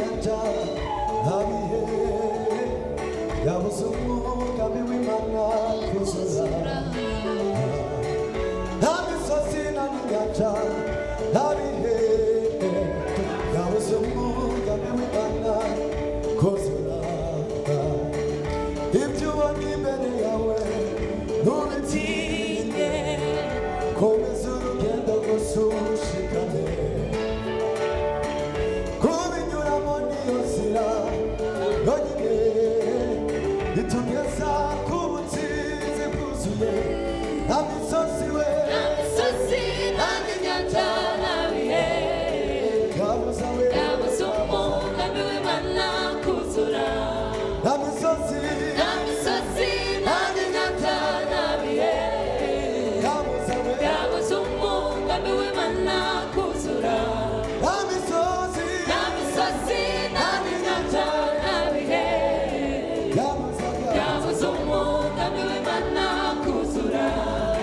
n'inyanja nta bihe yabuze umugambi w'Imana kuzura. Nta misozi nta n'inyanja nta bihe yabuze umugambi w'Imana kuzura. Ibyo ubona imbere yawe ntubitinye, komeza urugendo gusa ushikame. Kubinyuramo niyo nzira yonyine itugeza ku butsinzi bwuzuye. Nta misozi we, Nta misozi, nta n'inyanja, nta bihe yabuza we, yabuze umugambi w'Imana kuzura. Nta misozi, Nta misozi, nta n'inyanja, nta bihe yabuza we, yabuze umugambi w'Imana kuzura. Nta misozi, Nta misozi, nta n'inyanja, nta bihe yabuza, yabuze umugambi w'Imana kuzura.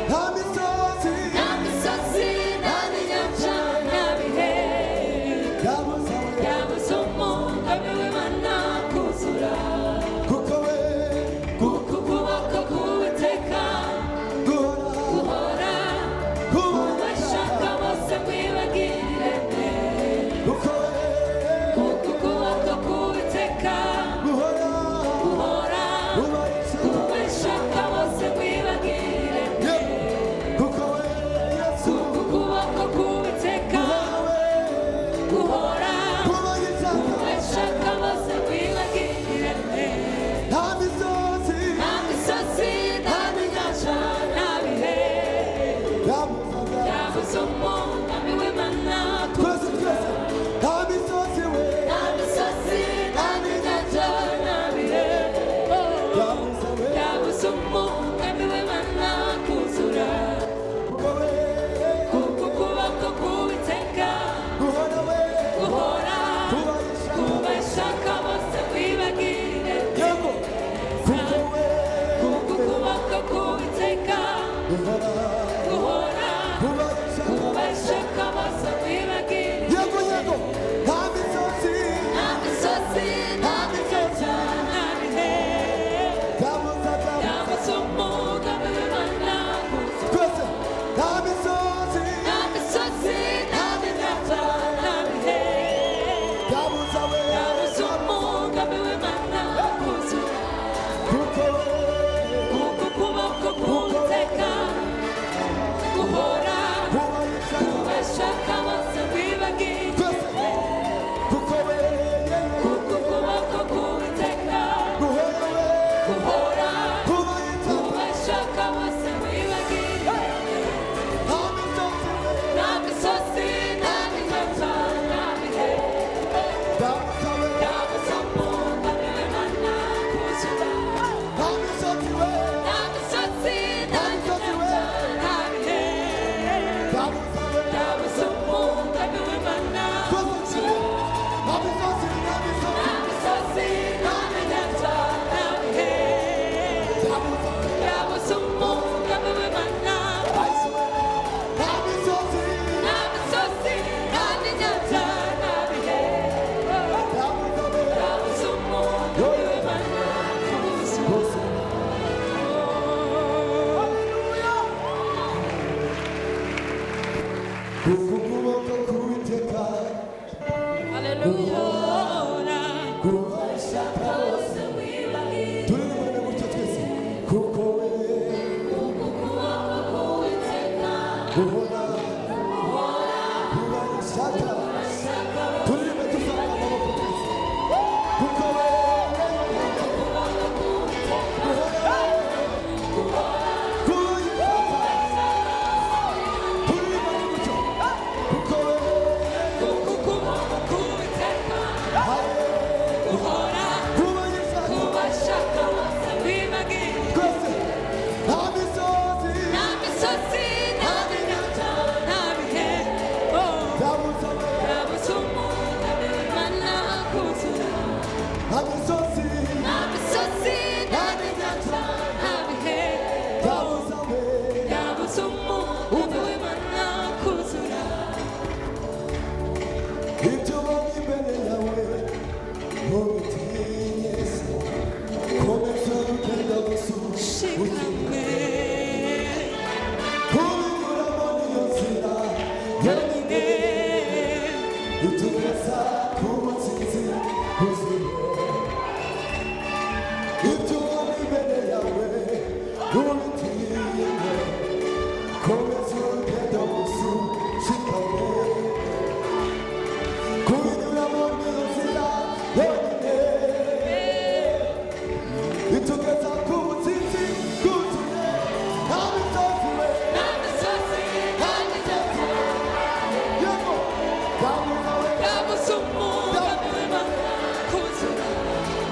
Nta misozi, Nta misozi, nta n'inyanja, nta bihe yabuza we, yabuze umugambi w'Imana kuzura. Kuko we Kuko ukuboko k'Uwiteka guhora guhora kubashaka kubashaka bose mwibagirane. Kuko we Kuko ukuboko k'Uwiteka guhora guhora kubashaka kubashaka bose mwibagirane. Kuko we Yesu Kuko ukuboko k'Uwiteka guhora we guhora kubashaka kubashaka bose mwibagirane. Nta misozi, Nta misozi, nta n'inyanja, nta bihe yabuzaga yabuze umugambi w'Imana. Twese twese, nta misozi we, Nta misozi, nta n'inyanja, nta bihe yabuza we, yabuze umugambi w'Imana kuzura. Kuko we Kuko ukuboko k'Uwiteka guhora we guhora kubashaka kubashaka bose mwibagire. Yego, kuko we Kuko ukuboko k'Uwiteka guhora guhora kubashaka kubashaka bose mwibagire. Yego yego, nta misozi, Nta misozi, nta n'inyanja, nta bihe yabuzaga yabuze umugambi w'Imana kuzura. Twese, nta misozi, Nta misozi, nta n'inyanja, nta bihe yabuza we, yabuze umugambi w'Imana kuzura. Kuko we Kuko ukuboko k'Uwiteka guhora kubashaka kubashaka bose mwibagire. Twese, kuko we Kuko ukuboko k'Uwiteka guhora we guhora kubashaka kubashaka bose mwibagire. Nta misozi we, Nta misozi, nta n'inyanja, nta bihe yabuza we, yabuze umugambi w'Imana kuzura. Nta misozi we, Nta misozi, nta n'inyanja, nta bihe yabuza we, yabuze umugambi w'Imana. Twese, nta misozi, nta misozi, Nta misozi, nta n'inyanja, nta bihe yabuza we, yabuze umugambi w'Imana kuzura. Nta misozi, Nta misozi, nta n'inyanja, nta bihe yabuza we, yabuze umugambi w'Imana kuzura. Twese. Kuko ukuboko k'Uwiteka Hallelujah. kubashaka Bose mwibagire. Turirimbane gutyo twese, kuko we Ukuboko k'Uwiteka guhora kubashaka. Turirimbe tuzamura amaboko twese, kuko we guhora kubashaka. Turirimbane gutyo, kuko we Kuko ukuboko k'Uwiteka yonyine itugeza ku ntsinzi yuzuye. Ibyo ubona imbere yawe ntubitinye, komeza urugendo gusa ushikamye. Kubinyuramo niyo nzira yonyine itugeza ku ntsinzi yuzuye. Nta misozi we, Nta misozi, nta misozi, yego, nta we, yabuze umugambi w'Imana kuzura.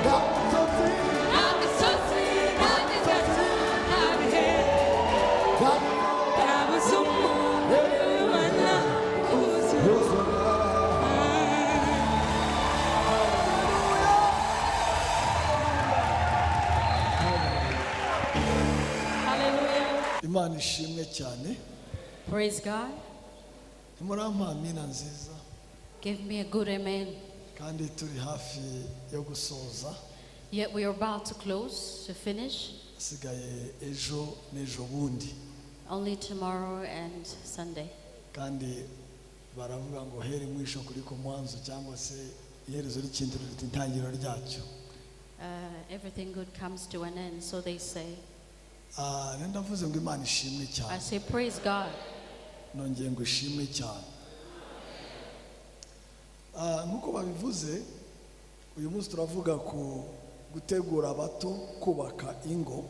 Nta misozi, Nta misozi, nta misozi, nta bihe nta yabuze umugambi w'Imana kuzura. Yuzuye. Hallelujah. Imana ishimwe cyane. Praise God. Ntimurampa amina nziza? Give me a good amen. Kandi turi hafi yo gusoza. Yet we are about to close, to finish. Hasigaye ejo n'ejo bundi. Only tomorrow and Sunday. Kandi baravuga ngo heri mwisho kuliko mwanzo, cyangwa se iherezo ry'ikintu riruta intangiriro ryacyo. Everything good comes to an end, so they say. Ah, rero ndavuze ngo Imana ishimwe cyane. I say, praise God. Nongeye ngo ishimwe cyane. Ah, nk'uko babivuze, uyu munsi turavuga ku gutegura abato kubaka ingo.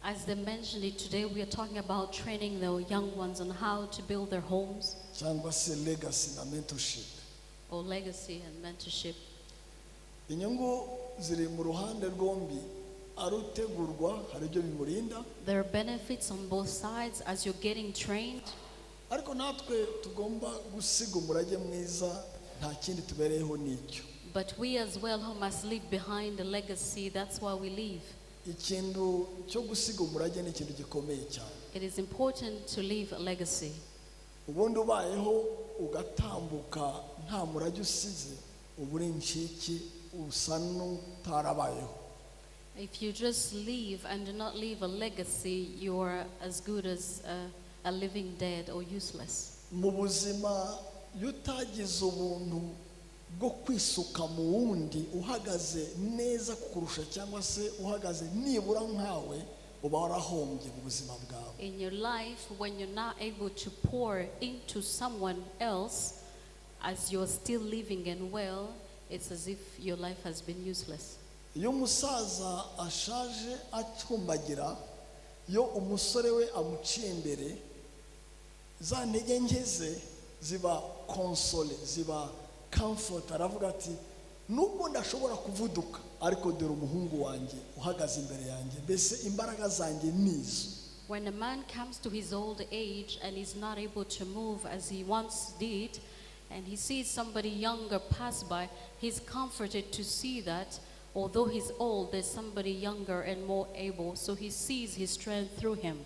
As they mentioned it today, we are talking about training the young ones on how to build their homes cyangwa se legacy na mentorship. Or legacy and mentorship. Inyungu ziri mu ruhande rwombi, ari utegurwa hari ibyo bimurinda, There are benefits on both sides as you're getting trained, ariko natwe tugomba gusiga umurage mwiza, nta kindi tubereyeho n'icyo. But we as well who must leave behind a legacy, that's why we leave. Ikintu cyo gusiga umurage ni ikintu gikomeye cyane. It is important to leave a legacy. Ubundi ubayeho ugatambuka nta murage usize, uba uri incike, usa n'utarabayeho. If you just leave and do not leave a legacy, you are as good as a living dead or useless. Mu buzima, iyo utagize ubuntu bwo kwisuka mu wundi uhagaze neza kukurusha cyangwa se uhagaze nibura nkawe, uba warahombye mu buzima bwawe. In your life, when you're not able to pour into someone else as you're still living and well, it's as if your life has been useless. Iyo umusaza ashaje acumbagira, iyo umusore we amuciye imbere, za ntege nke ze ziba consolé, ziba comfort. Aravuga ati: "Nubwo ndashobora kuvuduka, ariko dore umuhungu wanjye uhagaze imbere yanjye, mbese imbaraga zanjye ni izo." When a man comes to his old age and is not able to move as he once did, and he sees somebody younger pass by, he's comforted to see that although he's old, there's somebody younger and more able, so he sees his strength through him.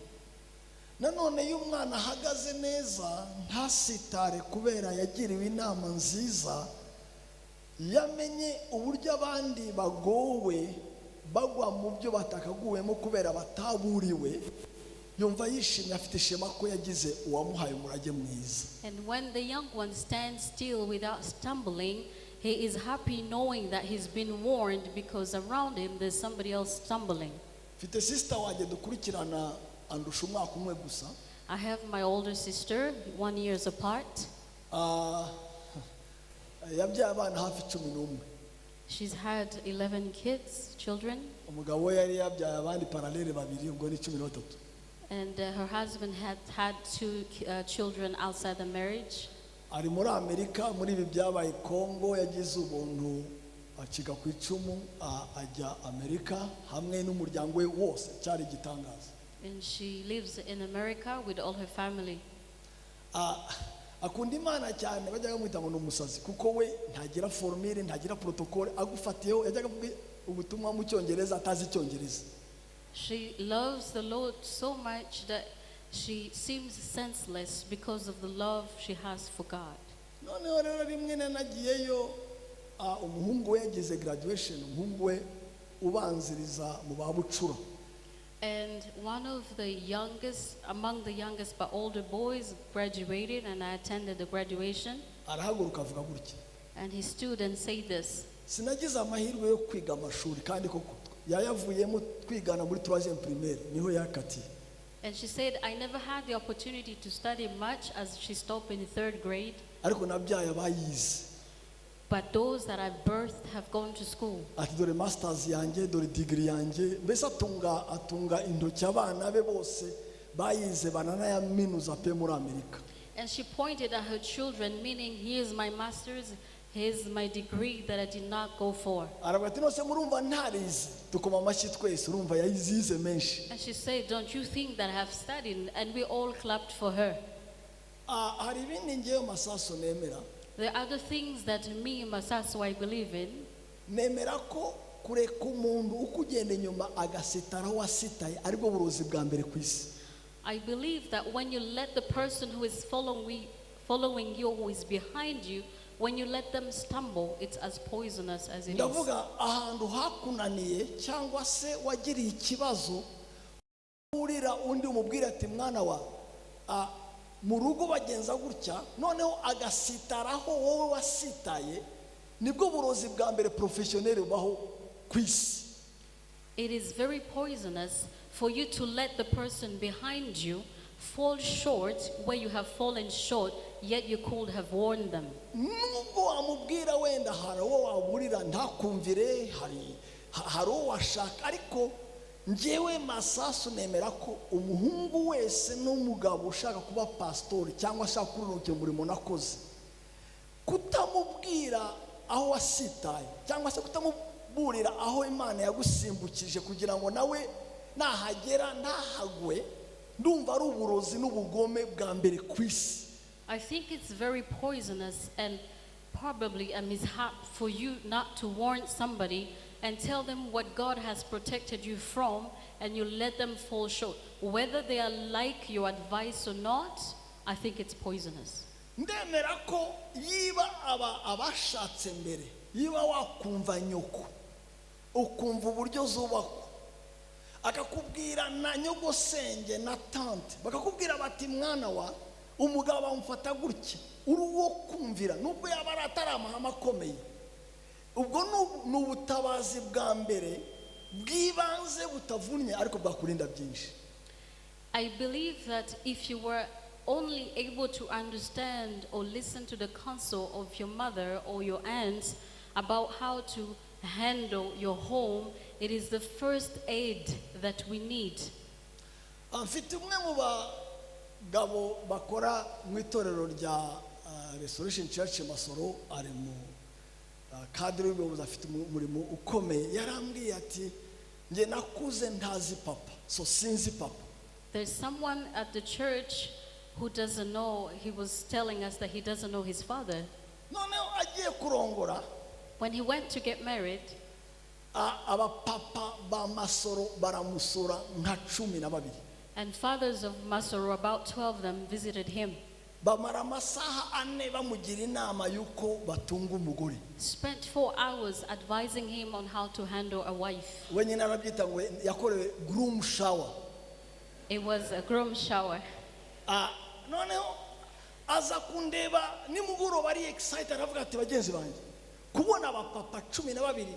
Nanone iyo umwana ahagaze neza ntasitare kubera yagiriwe inama nziza, yamenye uburyo abandi bagowe bagwa mu byo batakaguwemo kubera bataburiwe, yumva yishimye, afite ishema ko yagize uwamuhaye umurage mwiza. And when the young one stands still without stumbling, he is happy knowing that he's been warned because around him there's somebody else stumbling. Mfite sister wanjye dukurikirana, andusha umwaka umwe gusa. I have my older sister, 1 years apart. Ah, yabyaye abana hafi 11. She's had 11 kids, children, Umugabo we yari yabyaye abandi parallèle babiri, ubwo ni 13. And her husband had had two children outside the marriage. Ari muri Amerika. Muri ibi byabaye Kongo, yagize ubuntu acika ku icumu, ajya Amerika hamwe n'umuryango we wose, cyari igitangaza. And she lives in America with all her family. Ah, akunda Imana cyane. Bajyaga bamwita ngo ni umusazi kuko we ntagira formule, ntagira protocole, agufatiyeho yajyaga avuga ubutumwa mu Cyongereza atazi Icyongereza. She loves the Lord so much that she seems senseless because of the love she has for God. Noneho rero rimwe nanagiyeyo, umuhungu we yagize graduation, umuhungu we ubanziriza mu ba bucura. And one of the youngest, among the youngest but older boys, graduated, and I attended the graduation. Arahaguruka avuga gutya. And he stood and said this. Sinagize amahirwe yo kwiga amashuri kandi koko yayavuyemo twigana muri troisième primaire niho yakatiye. And she said, "I never had the opportunity to study much," as she stopped in third grade. Ariko nabyaye abayize. "But those that I've birthed have gone to school." Ati dore masters yanjye dore degree yanjye mbese atunga atunga intoki abana be bose bayize baranayaminuza pe muri Amerika. And she pointed at her children, meaning, "Here's my master's, here's my degree that I did not go for." Aravuga ati nose murumva ntarize dukoma amashyi twese urumva yayizize menshi. And she said, "Don't you think that I have studied?" And we all clapped for her. Ah, hari ibindi ngewe Masasu nemera. There are other things that me, Masasu, I believe in. Nemera ko kureka umuntu ukugenda inyuma agasitara aho wasitaye aribwo burozi bwa mbere ku isi. I believe that when you let the person who is following you, who is behind you, when you let them stumble, it's as poisonous as it is. Ndavuga ahantu hakunaniye cyangwa se wagiriye ikibazo urira undi umubwira ati mwana wa ah, mu rugo bagenza gutya noneho agasitaraho wowe wasitaye nibwo burozi bwa mbere professionnel bubaho ku isi. It is very poisonous for you to let the person behind you fall short where you have fallen short, yet you could have warned them. Nubwo wamubwira wenda hari uwo waburira ntakumvire hari hari uwo washaka ariko njyewe Masasu nemera ko umuhungu wese n'umugabo ushaka kuba pasitori cyangwa ashaka kururukira umurimo nakoze kutamubwira aho wasitaye cyangwa se kutamuburira aho Imana yagusimbukije kugira ngo nawe nahagera ntahagwe ndumva ari uburozi n'ubugome bwa mbere ku isi. I think it's very poisonous and probably a mishap for you not to warn somebody and tell them what God has protected you from, and you let them fall short. Whether they are like your advice or not, I think it's poisonous. Ndemera ko yiba aba abashatse mbere yiba wakumva nyoko ukumva uburyo zubakwa akakubwira na nyogosenge na tante bakakubwira bati mwana wa umugabo bamufata gutya uri uwo kumvira nubwo yaba ari atari amahame akomeye ubwo ni ubutabazi bwa mbere bw'ibanze butavunnye ariko bwakurinda byinshi. I believe that if you were only able to understand or listen to the counsel of your mother or your aunt about how to handle your home, it is the first aid that we need. Ah, mfite umwe mu bagabo bakora mu itorero rya ah, Restoration Church Masoro ari mu ah, cadre y'ubuyobozi afite umurimo ukomeye yarambwiye ati njye nakuze ntazi papa so sinzi papa. There's someone at the church who doesn't know, he was telling us that he doesn't know his father. Noneho agiye kurongora When he went to get married, abapapa ba Masoro baramusura nka cumi na babiri. And fathers of Masoro, about 12 of them, visited him. Bamara amasaha ane bamugira inama y'uko batunga umugore. Spent 4 hours advising him on how to handle a wife. We nyine arabyita ngo yakorewe groom shower. It was a groom shower. Ah, noneho aza kundeba nimugoroba ari excited aravuga ati bagenzi banjye kubona abapapa cumi na babiri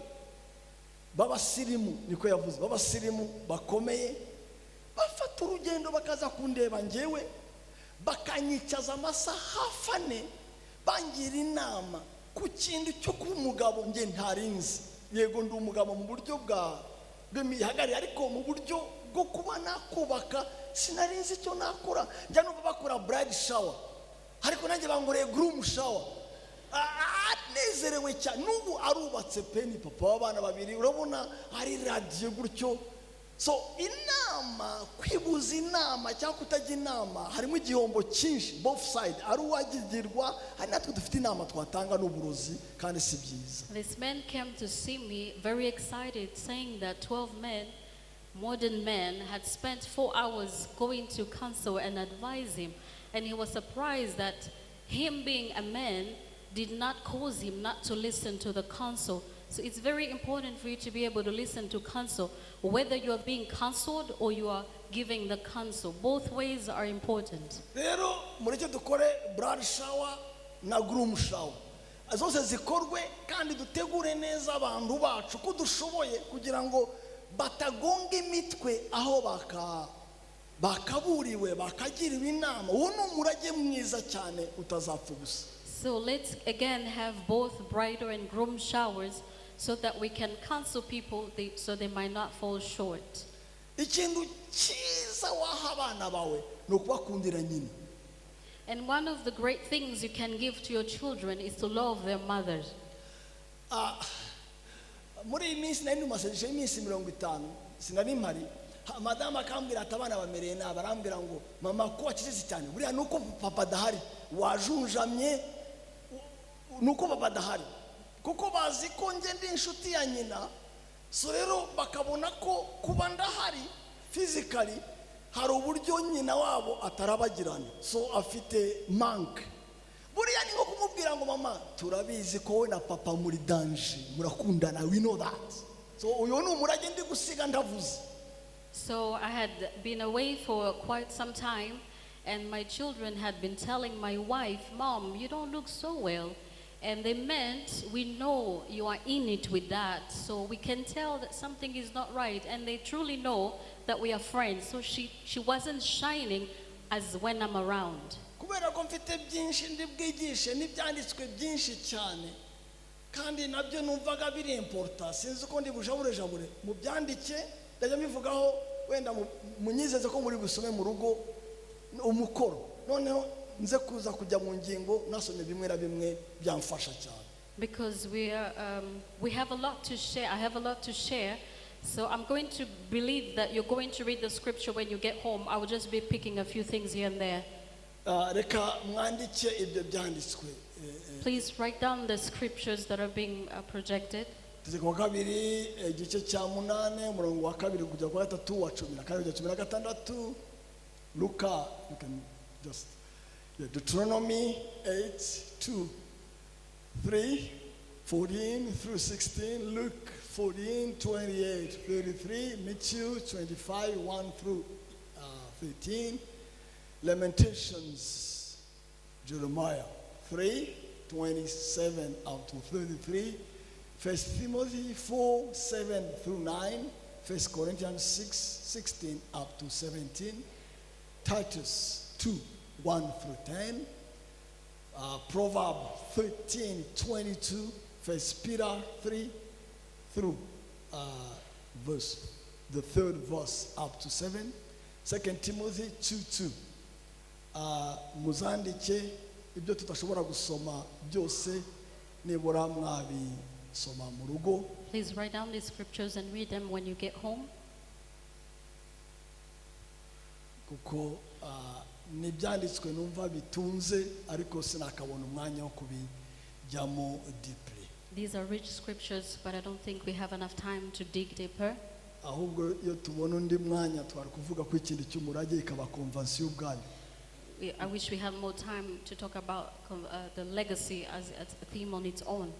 b'abasirimu niko yavuze b'abasirimu bakomeye bafata urugendo bakaza kundeba njyewe bakanyicaza amasaha hafi ane bangira inama ku kintu cyo kuba umugabo njye ntarinzi yego ndi umugabo mu buryo bwa bw'imihagarire ariko mu buryo bwo kuba nakubaka sinarinzi icyo nakora njya numva bakora bride shower ariko nanjye bankoreye groom shower. Ah, anezerewe cyane n'ubu arubatse pe ni papa w'abana babiri urabona ari radiyo gutyo so inama kwibuza inama cyangwa kutajya inama harimo igihombo cyinshi both side ari uwagigirwa hari natwe dufite inama twatanga n'uburozi kandi si byiza. This man came to see me very excited, saying that 12 men, modern men, had spent 4 hours going to counsel and advise him. And he was surprised that him being a man did not cause him not to listen to the counsel. So it's very important for you to be able to listen to counsel, whether you are being counseled or you are giving the counsel. Both ways are important. Rero mureke dukore bride shower na groom shower, zose zikorwe kandi dutegure neza abantu bacu ko dushoboye kugira ngo batagonga imitwe aho baka bakaburiwe bakagiriwe inama. Uwo ni umurage mwiza cyane utazapfa ubusa. So let's again have both bridal and groom showers so that we can counsel people so they might not fall short. Ikintu cyiza waha abana bawe ni ukubakundira nyina. And one of the great things you can give to your children is to love their mothers. Ah, muri iyi minsi nari mu masengesho y'iminsi 50, sinari mpari. Madamu akambwira ati abana bamereye nabi. Arambwira ngo mama, ko wacecetse cyane, buriya ni uko papa adahari, wajunjamye, ni uko papa adahari, kuko bazi ko njye ndi inshuti ya nyina. So rero bakabona ko kuba ndahari physically hari uburyo nyina wabo atarabagirana, so afite manque. Buriya ni nko kumubwira ngo mama, turabizi ko wowe na papa muri danger, murakundana, we know that. So uyu ni umurage ndi gusiga ndavuze. So I had been away for quite some time, and my children had been telling my wife, "Mom, you don't look so well." And they meant, "We know you are in it with that, so we can tell that something is not right." And they truly know that we are friends. So she wasn't shining as when I'm around. Kubera ko mfite byinshi ndi bwigishe n'ibyanditswe byinshi cyane kandi nabyo numvaga biri important, sinzi uko ndi bujaburejabure mu byandike, ndajya mbivugaho wenda munyizeze ko muri busome mu rugo umukoro, noneho nze kuza kujya mu ngingo nasomye bimwe na bimwe byamfasha cyane. Because we have a lot to share. I have a lot to share. So I'm going to believe that you're going to read the scripture when you get home. I will just be picking a few things here and there. Ah, reka mwandike ibyo byanditswe. Please write down the scriptures that are being projected. Tugeze ku wa kabiri, igice cya 8, umurongo wa 2 kujya ku wa 3, wa 14 kujya 16, Luka, you can just, yeah, Deuteronomy 8 2 3 14 through 16, Luke 14 28 33, Matthew 25 1 through 13, Lamentations, Jeremiah 3 27 up to 33, First Timothy 4 7 through 9, 1 Corinthians 6 16 up to 17, Titus 2 1 through 10, Proverb 13 22, First Peter 3 through verse, the third verse up to 7, 2 Timothy 2 2. Muzandike ibyo tudashobora gusoma byose, nibura mwabisoma mu rugo. Please write down these scriptures and read them when you get home. Kuko n'ibyanditswe numva bitunze, ariko sinakabona umwanya wo kubijyamo deeply. These are rich scriptures, but I don't think we have enough time to dig deeper. Ahubwo iyo tubona undi mwanya twari kuvuga ko ikindi cy'umurage ikaba convention ubwayo. I wish we had more time to talk about the legacy as a theme on its own.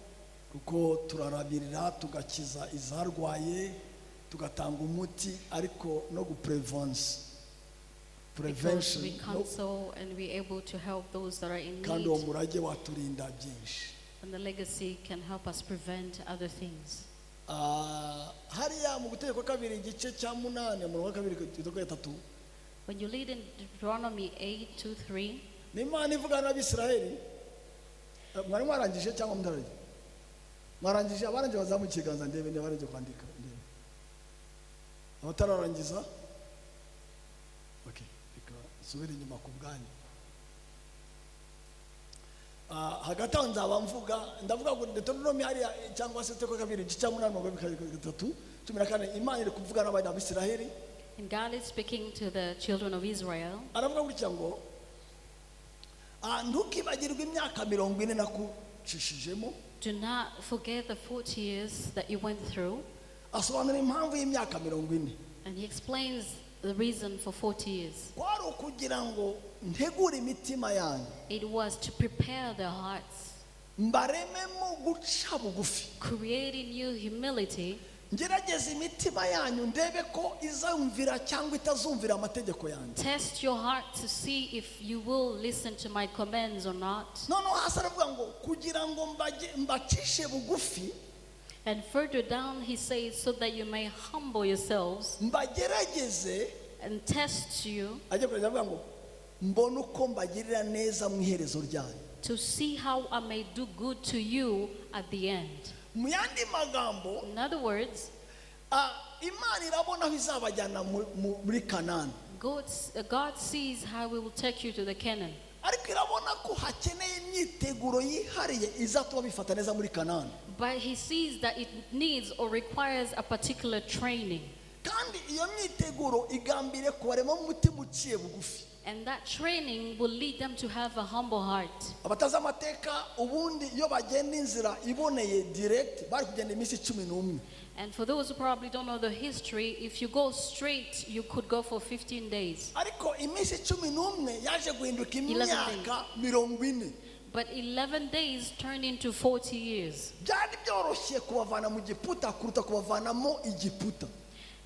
Kuko turarabirira, tugakiza izarwaye, tugatanga umuti, ariko no guprevention Because prevention we no- counsel and we're able to help those that are in kandi uwo need. Murage waturinda byinshi. And the legacy can help us prevent other things. Ah, hariya mu Gutegeka kwa kabiri, igice cya 8, umurongo wa 2 kugeza kuri 3. When you read in Deuteronomy 8 to 3, Ni Imana ivugana n'Abisiraheli. Mwari mwarangije cyangwa mutarangije? Mwarangije? Abarangije bazamuye ikiganza ndebe niba barangije kwandika, ndebe abatararangiza. Okay, reka nsubire inyuma ku bwanyu. Ah, hagati aho nzaba mvuga, ndavuga ngo Deuteronomy hariya cyangwa se Gutegeka kabiri, igice cya 8, umurongo wa 3, 14, Imana iri kuvuga n'abana b'Abisiraheli. And God is speaking to the children of Israel. Aravuga gutya ngo ntukibagirwe imyaka 40 nakucishijemo. Do not forget the 40 years that you went through. Asobanura impamvu y'imyaka 40. And he explains the reason for 40 years. Kwari ukugira ngo ntegure imitima yanyu It was to prepare their hearts Mbarememo guca bugufi. Create in you humility. Ngerageze imitima yanyu ndebe ko izumvira cyangwa itazumvira amategeko yanjye. Test your heart to see if you will listen to my commands or not. Noneho hasi aravuga ngo kugira ngo mbacishe bugufi. And further down, he says, so that you may humble yourselves mbagerageze and test you ajya kugeza avuga ngo mbone uko mbagirira neza mu iherezo ryanyu. To see how I may do good to you at the end. Mu yandi magambo, In other words, Imana irabona aho izabajyana muri Kanani. God sees how we will take you to the Canaan. Ariko irabona ko hakeneye imyiteguro yihariye izatuma bifata neza muri Kanani. But he sees that it needs or requires a particular training. Kandi iyo myiteguro igambiriye kubarema mu mutima uciye bugufi. And that training will lead them to have a humble heart. Abatazi amateka, ubundi iyo bagenda inzira iboneye direct bari kugenda iminsi 11. And for those who probably don't know the history, if you go straight, you could go for 15 days. Ariko iminsi 11 yaje guhinduka 11 imyaka 40. But 11 days turned into 40 years. Byari byoroshye kubavana mu Giputa kuruta kubavanamo Igiputa.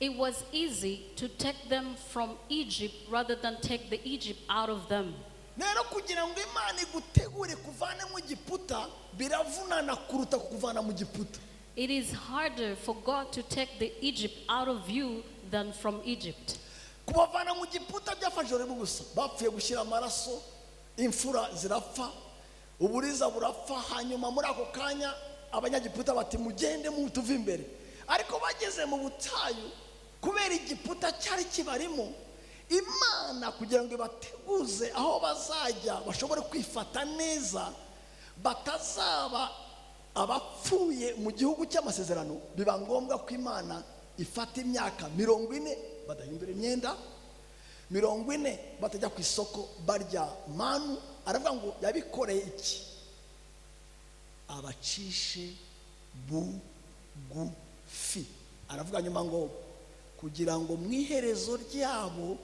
It was easy to take them from Egypt rather than take the Egypt out of them. Rero kugira ngo Imana igutegure kuvane mu Giputa biravunana kuruta kukuvana mu Giputa. It is harder for God to take the Egypt out of you than from Egypt. Kubavana mu Giputa byafashe rimwe gusa, bapfuye gushyira amaraso, imfura zirapfa, uburiza burapfa, hanyuma muri ako kanya abanyagiputa bati mugende mutuve imbere. Ariko bageze mu butayu kubera Igiputa cyari kibarimo, Imana kugira ngo ibateguze aho bazajya bashobore kwifata neza batazaba abapfuye mu gihugu cy'amasezerano, biba ngombwa ko Imana ifata imyaka 40 badahindura imyenda, 40 batajya ku isoko barya manu. Aravuga ngo yabikoreye iki? Abacishe bugufi. Aravuga nyuma ngo kugira ngo mu iherezo ryabo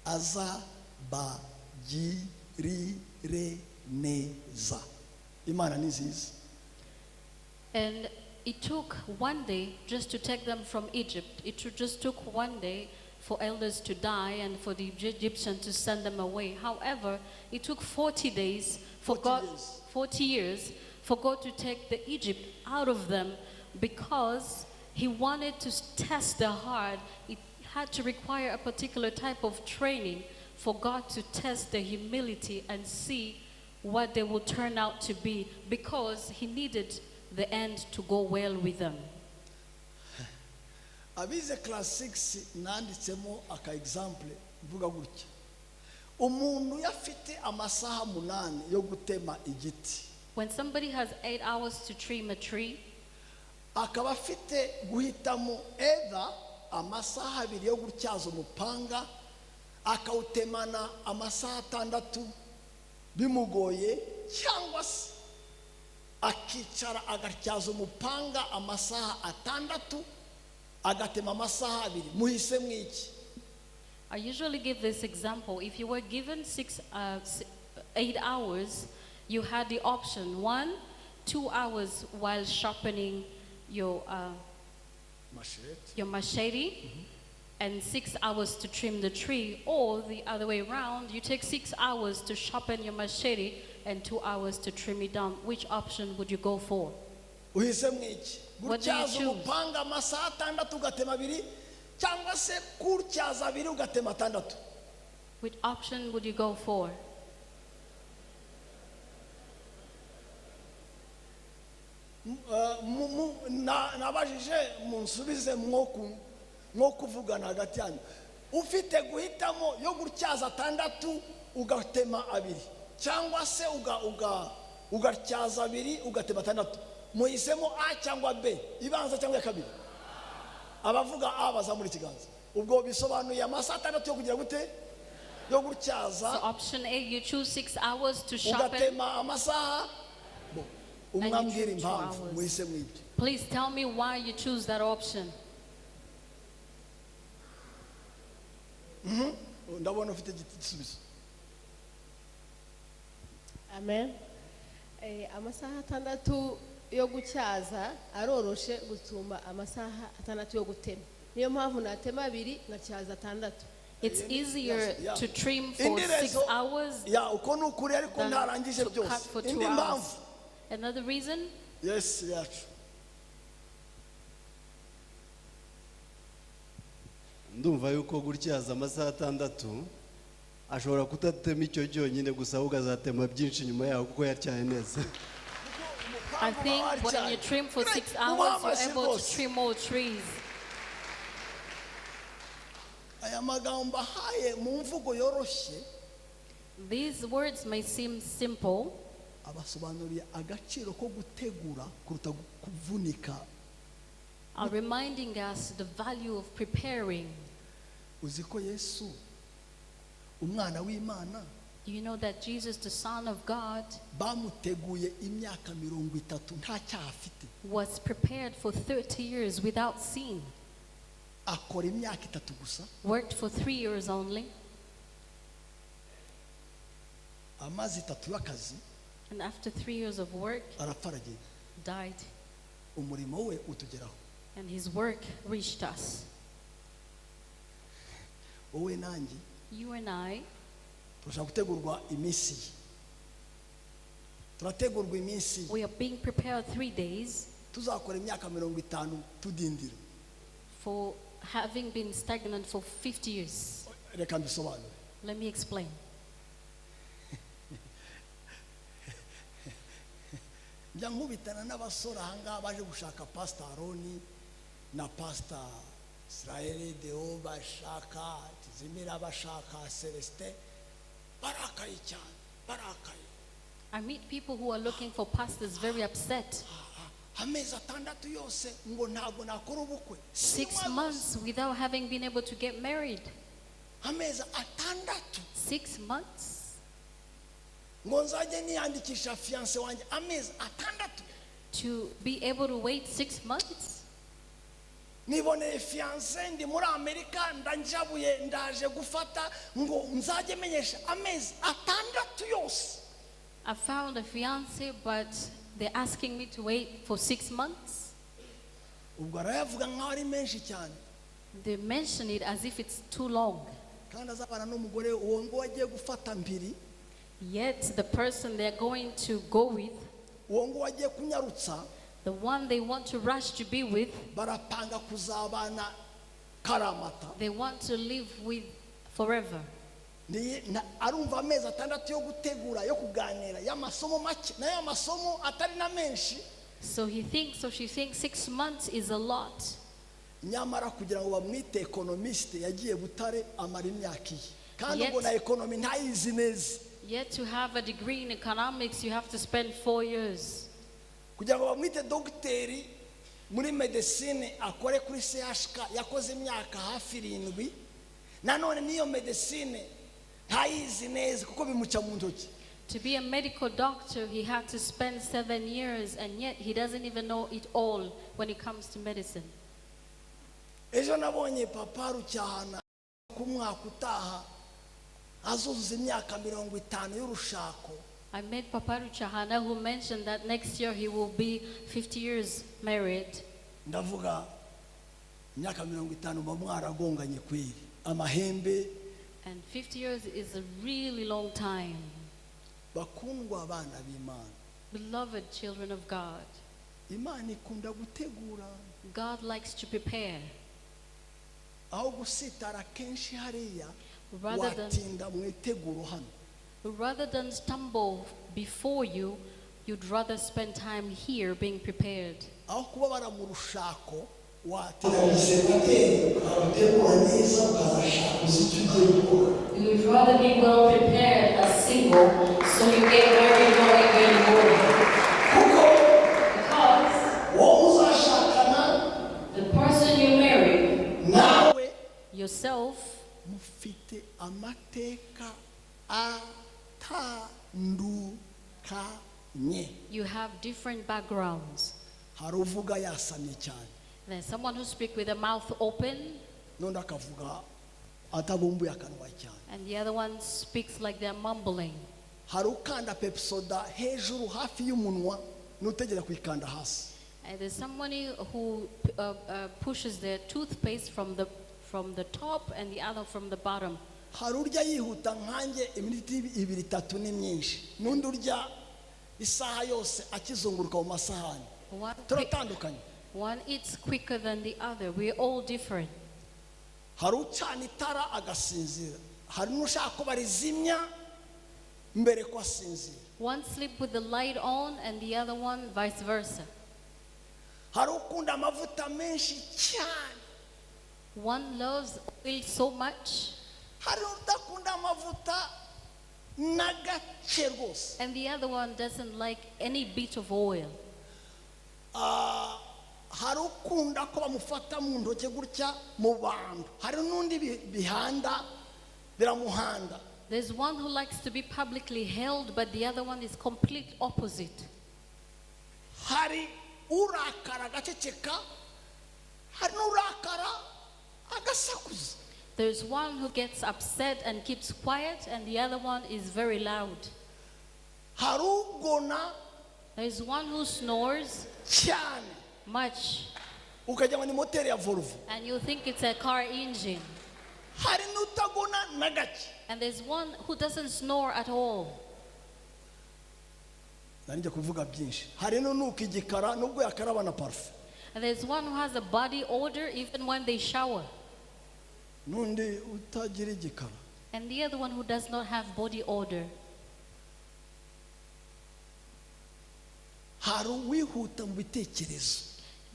azabagirire neza. Imana ni nziza. And it took one day just to take them from Egypt. It just took one day for elders to die and for the Egyptians to send them away. However, it took 40 days for 40 God, years. 40 years for God to take the Egypt out of them, because he wanted to test their heart. It had to require a particular type of training for God to test their humility and see what they will turn out to be, because he needed the end to go well with them. Abize class 6, nanditsemo aka example mvuga gutya: umuntu yafite amasaha 8 yo gutema igiti, When somebody has 8 hours to trim a tree, akaba afite guhitamo either amasaha 2 yo gutyaza umupanga akawutemana amasaha 6 bimugoye, cyangwa se akicara agatyaza umupanga amasaha 6 agatema amasaha 2, muhise mwiki? I usually give this example. If you were given 8 hours, you had the option 1, 2 hours while sharpening Machete. Your machete, and 6 hours to trim the tree, or the other way around, you take 6 hours to sharpen your machete and 2 hours to trim it down. Which option would you go for? Uhise mwiki? What do you Gutyaza choose? umupanga amasaha 6 ugatema 2, cyangwa se kutyaza 2 ugatema 6? Which option would you go for? Nabajije munsubize mwo kuvugana hagati yanyu. Ufite guhitamo yo gutyaza 6 ugatema 2, cyangwa se ugatyaza 2 ugatema 6, muhisemo A cyangwa B, ibanza cyangwa iya kabiri? Abavuga A bazamura ikiganza. Ubwo bisobanuye amasaha 6 yo kugira gute? Yo gutyaza. So option A, you choose 6 hours to sharpen. Ugatema amasaha bo umwambwira And you choose two impamvu hours. muhise mwibyo. Please tell me why you choose that option. Ndabona ufite igisubizo. Amen. Amasaha 6 yo gutyaza aroroshe gusumba amasaha 6 yo gutema. Niyo mpamvu natema 2 nkatyaza 6. It's easier Yes, yeah. to trim for Indi 6 rezo hours ya uko ni ukuri ariko than ntarangije to cut byose. for Indi 2 hours. mpamvu. Another reason? Yes, yacu. Ndumva yuko gutyaza amasaha 6 ashobora kutatema icyo cyonyine gusa, ahubwo azatema byinshi nyuma yaho kuko yatyaye neza. I think when you trim for 6 hours, you're able to trim more trees. Aya magambo ahaye mu mvugo yoroshye. These words may seem simple. Abasobanuriye agaciro ko gutegura kuruta kuvunika. Are reminding us the value of preparing. Uzi ko Yesu umwana w'Imana, Do you know that Jesus, the Son of God, bamuteguye imyaka 30 nta cyaha afite, was prepared for 30 years without sin, akora imyaka 3 gusa, worked for 3 years only, amazi 3 y'akazi, and after 3 years of work, arapfa aragenda. died, Umurimo we utugeraho. and his work reached us. Wowe nanjye You and I, turashaka gutegurwa iminsi ye. Turategurwa iminsi ye. we are being prepared 3 days Tuzakora imyaka 50 tudindira. for having been stagnant for 50 years. Reka mbisobanure. Let me explain. Njya nkubitana n'abasore ahangaha baje gushaka Pastor Aroni na Pastor Israel Deo, bashaka Tizimira, bashaka Celestin, barakaye cyane, barakaye. I meet people who are looking for pastors very upset. Amezi 6 yose ngo ntabwo nakora ubukwe. 6 months without having been able to get married. Amezi 6. 6 months. Ngo nzajye niyandikisha fiancé wanjye amezi 6. To be able to wait 6 months? Niboneye fiancé ndi muri Amerika, ndanjabuye ndaje gufata ngo nzajye menyesha amezi 6 yose. I found a fiancé, but they're asking me to wait for 6 months. Ubwo arayavuga nkaho ari menshi cyane. They mention it as if it's too long. Kandi azabana n'umugore uwo ngo agiye gufata mbiri. Yet the person they're going to go with, uwo ngo agiye kunyarutsa, the one they want to rush to be with, barapanga kuzabana karamata. they want to live with forever. Arumva amezi 6 yo gutegura, yo kuganira, y'amasomo make, nayo amasomo atari na menshi. So he thinks, or she thinks, 6 months is a lot. Nyamara kugira ngo bamwite economiste yagiye Butare amara imyaka iye. Kandi ubwo na economy ntayizi neza. Yet to have a degree in economics, you have to spend 4 years. Kugira ngo bamwite dogiteri muri medecine akore kuri CHK yakoze imyaka hafi 7. Nanone niyo medecine ntayizi neza kuko bimuca mu ntoki. To be a medical doctor, he had to spend 7 years, and yet he doesn't even know it all when it comes to medicine. Ejo nabonye papa Rucyahana ku mwaka utaha azuzuza imyaka 50 y'urushako. I met Papa Rucyahana, who mentioned that next year he will be 50 years married. Ndavuga imyaka 50 mba mwaragonganye kweri amahembe. And 50 years is a really long time. Bakundwa abana b'Imana. Beloved children of God. Imana ikunda gutegura. God likes to prepare. Aho gusitara kenshi hariya, watinda mu iteguro hano. Rather than stumble before you, you'd rather spend time here being prepared. Aho kubabara mu rushako, watinda mu isenateri, ukategura neza, ukazashaka uzi icyo ugiye gukora. You'd rather be well prepared as single, so you get married knowing where you go. Kuko Because wowe uzashakana the person you marry, nawe yourself, mufite amateka atandukanye. You have different backgrounds. Hari uvuga yasamye cyane. There's someone who speaks with the mouth open, None akavuga atabumbuye akanwa cyane. and the other one speaks like they're mumbling. Hari ukanda Pepsodent hejuru hafi y'umunwa n'utegera kuyikanda hasi. And there's somebody who pushes their toothpaste from the top and the other from the bottom. Hari urya yihuta nkanjye, iminota ibiri itatu ni myinshi, n'undi urya isaha yose akizunguruka mu masahani. Turatandukanye. One eats quicker than the other. We're all different. Hari ucana itara agasinzira, hari n'ushaka ko barizimya mbere ko asinzira. One sleep with the light on and the other one vice versa. Hari ukunda amavuta menshi cyane. One loves oil so much Hari udakunda amavuta n'agace rwose. And the other one doesn't like any bit of oil. Ah, hari ukunda ko bamufata mu ntoki gutya mu bantu, hari n'undi bihanda biramuhanda. There's one who likes to be publicly held, but the other one is complete opposite. Hari urakara agaceceka, hari n'urakara agasakuza. There's one who gets upset and keeps quiet, and the other one is very loud. Hari ugona There's one who snores cyane much, ukagira ngo ni moteri ya Volvo. And you think it's a car engine. Hari n'utagona na gake. And there's one who doesn't snore at all. Nari njya kuvuga byinshi. Hari n'unuka igikara nubwo yakaraba na parufe. And there's one who has a body odor even when they shower. N'undi utagira igikara. And the other one who does not have body odor. Hari uwihuta mu bitekerezo.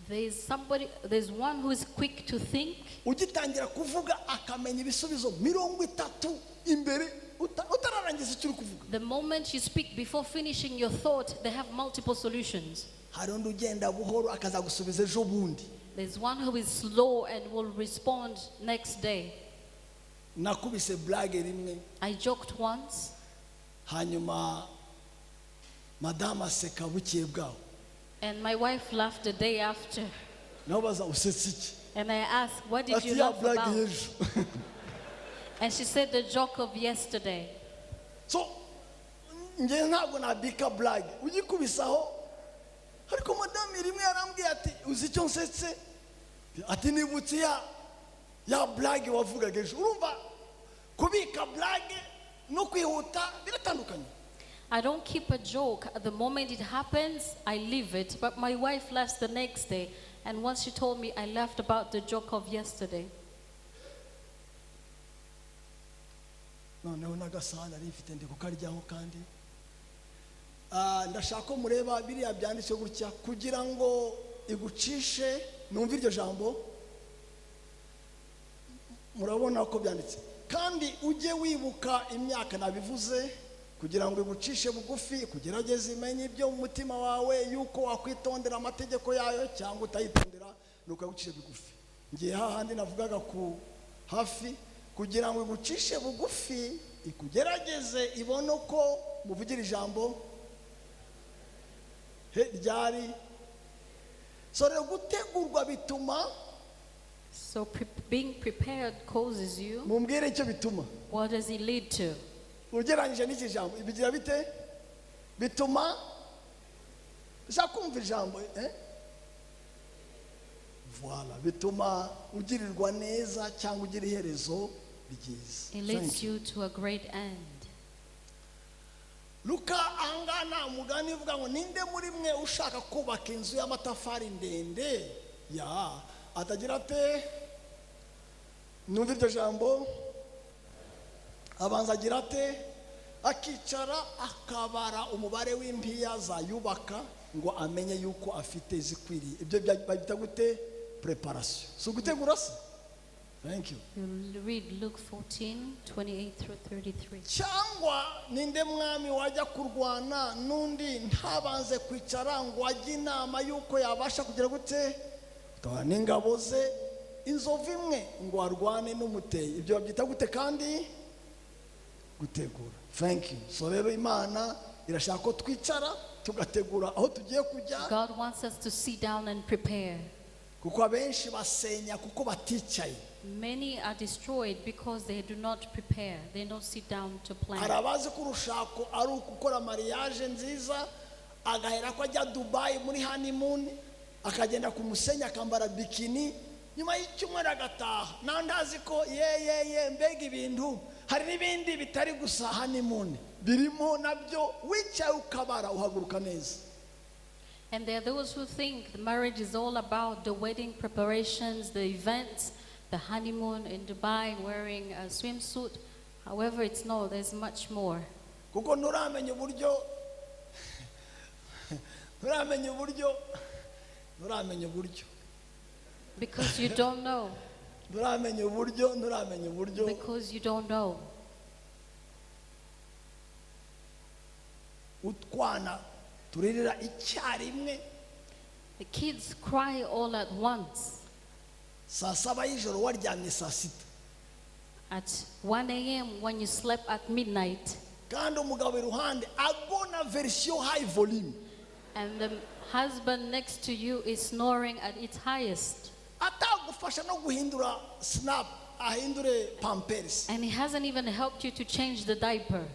There's one who is quick to think. Ugitangira kuvuga akamenya ibisubizo 30 imbere utararangiza icyo uri kuvuga. The moment you speak, before finishing your thought, they have multiple solutions. Hari undi ugenda buhoro akazagusubiza ejo bundi. There's one who is slow and will respond next day. Nakubise blague rimwe. I joked once, Hanyuma madamu aseka bukeye bwaho. And my wife laughed the day after. Nawe baza usetse iki? And I asked, "What did Ati you ya laugh blague about?" y'ejo. And she said, "The joke of yesterday." So njye ntabwo nabika blague ugikubisaho, ariko madamu rimwe yarambwiye ati uzi icyo nsetse? Ati nibutse ya blague wavugaga ejo. Urumva kubika blague no kwihuta biratandukanye. I don't keep a joke. At the moment it happens, I leave it. But my wife laughs the next day. And once she told me, I laughed about the joke of yesterday. Noneho n'agasahani nari mfite ndi kukaryaho kandi. Ah, ndashaka ko mureba biriya byanditse gutya kugira ngo igucishe. Numve iryo jambo, murabona ko byanditse kandi ujye wibuka imyaka nabivuze kugira ngo igucishe bugufi, kugerageza imenye ibyo mu mutima wawe yuko wakwitondera amategeko yayo cyangwa utayitondera. Ni ukagucisha bugufi. Ngiye hahandi navugaga ku hafi kugira ngo igucishe bugufi, ikugerageze, ibone uko muvugira ijambo he ryari. So rero gutegurwa bituma So being prepared causes you. Mumbwire icyo bituma. What does it lead to? Ugereranyije n'iki jambo bigira bite? Bituma ushaka kumva ijambo, eh? Voilà, bituma ugirirwa neza cyangwa ugira iherezo ryiza. It Thank leads you. You to a great end. Luka ahangana umugani uvuga ngo ninde muri mwe ushaka kubaka inzu y'amatafari ndende ya atagira ate? Numva iryo jambo. Abanza agira ate? Akicara akabara umubare w'impiya zayubaka ngo amenye yuko afite izikwiriye. Ibyo babyita gute? Préparation, si ugutegura se? Thank you. You read Luke 14, 28 through 33. Cyangwa ninde mwami wajya kurwana n'undi ntabanze kwicara ngo ajye inama y'uko yabasha kugira gute gutabara n'ingabo ze inzovu imwe ngo arwane n'umuteye? Ibyo babyita gute kandi? Gutegura. Thank you. So rero Imana irashaka ko twicara tugategura aho tugiye kujya. God wants us to sit down and prepare. Kuko abenshi basenya kuko baticaye. Many are destroyed because they do not prepare, they don't sit down to Hari plan. abazi ko urushako ari ugukora mariage nziza, agahera ko ajya Dubayi muri honeymoon, akagenda ku musenyi akambara bikini, nyuma y'icyumweru agataha. Nandi azi ko ye ye ye, mbega ibintu! Hari n'ibindi bitari gusa honeymoon, birimo nabyo. Wicaye ukabara, uhaguruka neza. And there are those who think the marriage is all about the wedding preparations, the events, the honeymoon in Dubai, wearing a swimsuit. However, it's not, there's much more. Kuko nturamenya uburyo, nturamenya uburyo, nturamenya uburyo. Because you don't know. Nturamenya uburyo, nturamenya uburyo. Because you don't know. Utwana turirira icyarimwe. The kids cry all at once. Saa 7 y'ijoro waryamye saa 6. At 1 a.m. when you slept at midnight. Kandi umugabo iruhande agona version high volume. And the husband next to you is snoring at its highest. Atagufasha no guhindura snap, ahindure Pampers. And he hasn't even helped you to change the diaper.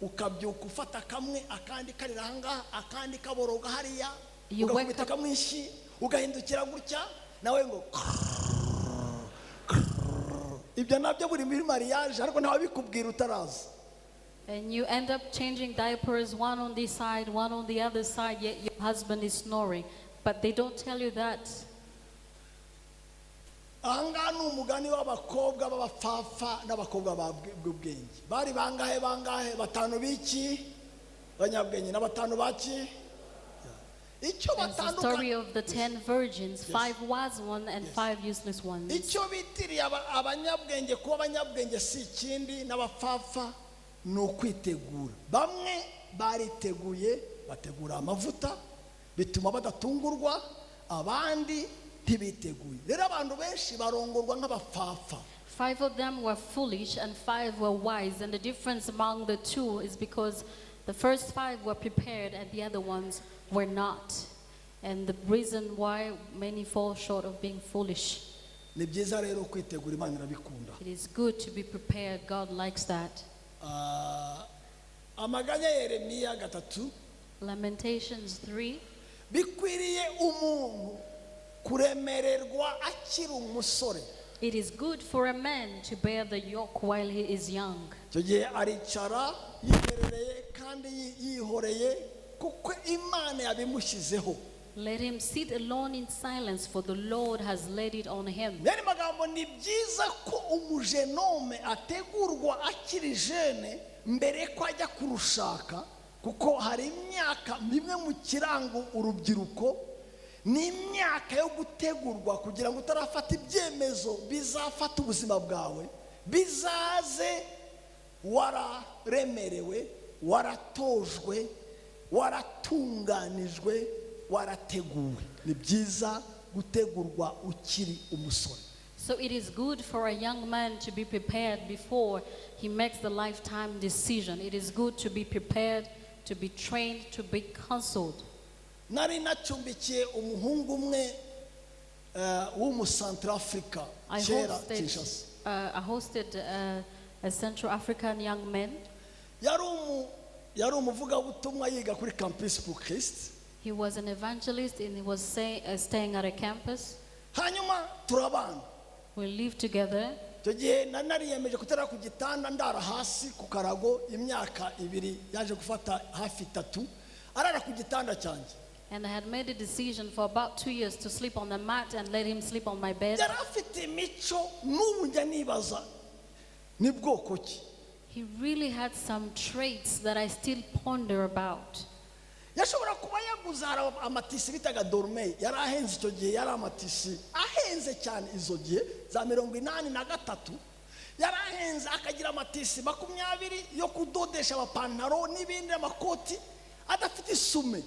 Ukabyuka ufata kamwe, akandi karira ahangaha, akandi kaboroga hariya. You wake Ugakubita up- kamwe inshi, ugahindukira gutya, nawe ngo ibyo nabyo buri muri mariage, ariko ntawe bikubwira utaraza. And you end up changing diapers, one on this side, one on the other side, yet your husband is snoring. But they don't tell you that. Ahangaha ni umugani w'abakobwa b'abapfapfa n'abakobwa b'ubwenge. Bari bangahe? Bangahe? Batanu b'iki? Banyabwenge, na batanu baki? Icyo It's the story batandukanye of the 10 virgins, five wise ones and five useless ones. Icyo bitiriye abanyabwenge kuba abanyabwenge si ikindi n'abapfapfa, ni ukwitegura. Bamwe bariteguye, bategura amavuta, bituma badatungurwa, abandi ntibiteguye. Rero abantu benshi barongorwa nk'abapfapfa. Five of them were foolish and five were wise. And the difference among the two is because the first five were prepared and the other ones were not. And the reason why many fall short of being foolish. Ni byiza rero kwitegura, Imana irabikunda. It is good to be prepared. God likes that. Ah, Amaganya ya Yeremiya 3. Lamentations 3. Bikwiriye umuntu kuremererwa akiri umusore. It is good for a man to bear the yoke while he is young. Icyo gihe aricara yiherereye kandi yihoreye kuko Imana yabimushyizeho. Let him sit alone in silence, for the Lord has laid it on him. Mu yandi magambo, ni byiza ko umujenome ategurwa akiri jeune mbere ko ajya kurushaka, kuko hari imyaka bimwe mu kirango urubyiruko, ni imyaka yo gutegurwa kugira ngo utarafata ibyemezo bizafata ubuzima bwawe, bizaze wararemerewe, waratojwe, waratunganijwe, warateguwe. Ni byiza gutegurwa ukiri umusore. So it is good for a young man to be prepared before he makes the lifetime decision. It is good to be prepared, to be trained, to be counseled. Nari nacumbikiye umuhungu umwe w'umusantarafurika I kera hosted, Kinshasa. I hosted a Central African young man. Yari umuvugabutumwa, yiga kuri Campus pour Christ. He was an evangelist and he was staying at a campus. Hanyuma turabana. We lived together. Icyo gihe nari nariyemeje kutarara ku gitanda, ndara hasi ku karago. Imyaka 2 yaje gufata hafi 3 arara ku gitanda cyanjye. And I had made a decision for about 2 years to sleep on the mat and let him sleep on my bed. Yari afite imico n'ubu njya nibaza ni bwoko ki. He really had some traits that I still ponder about. Yashobora kuba yaguze, hari amatisi bitaga Dormeuil, yari ahenze icyo gihe, yari amatisi ahenze cyane izo gihe za 83, yari ahenze. Akagira amatisi 20 yo kudodesha amapantaro n'ibindi, amakoti, adafite isume,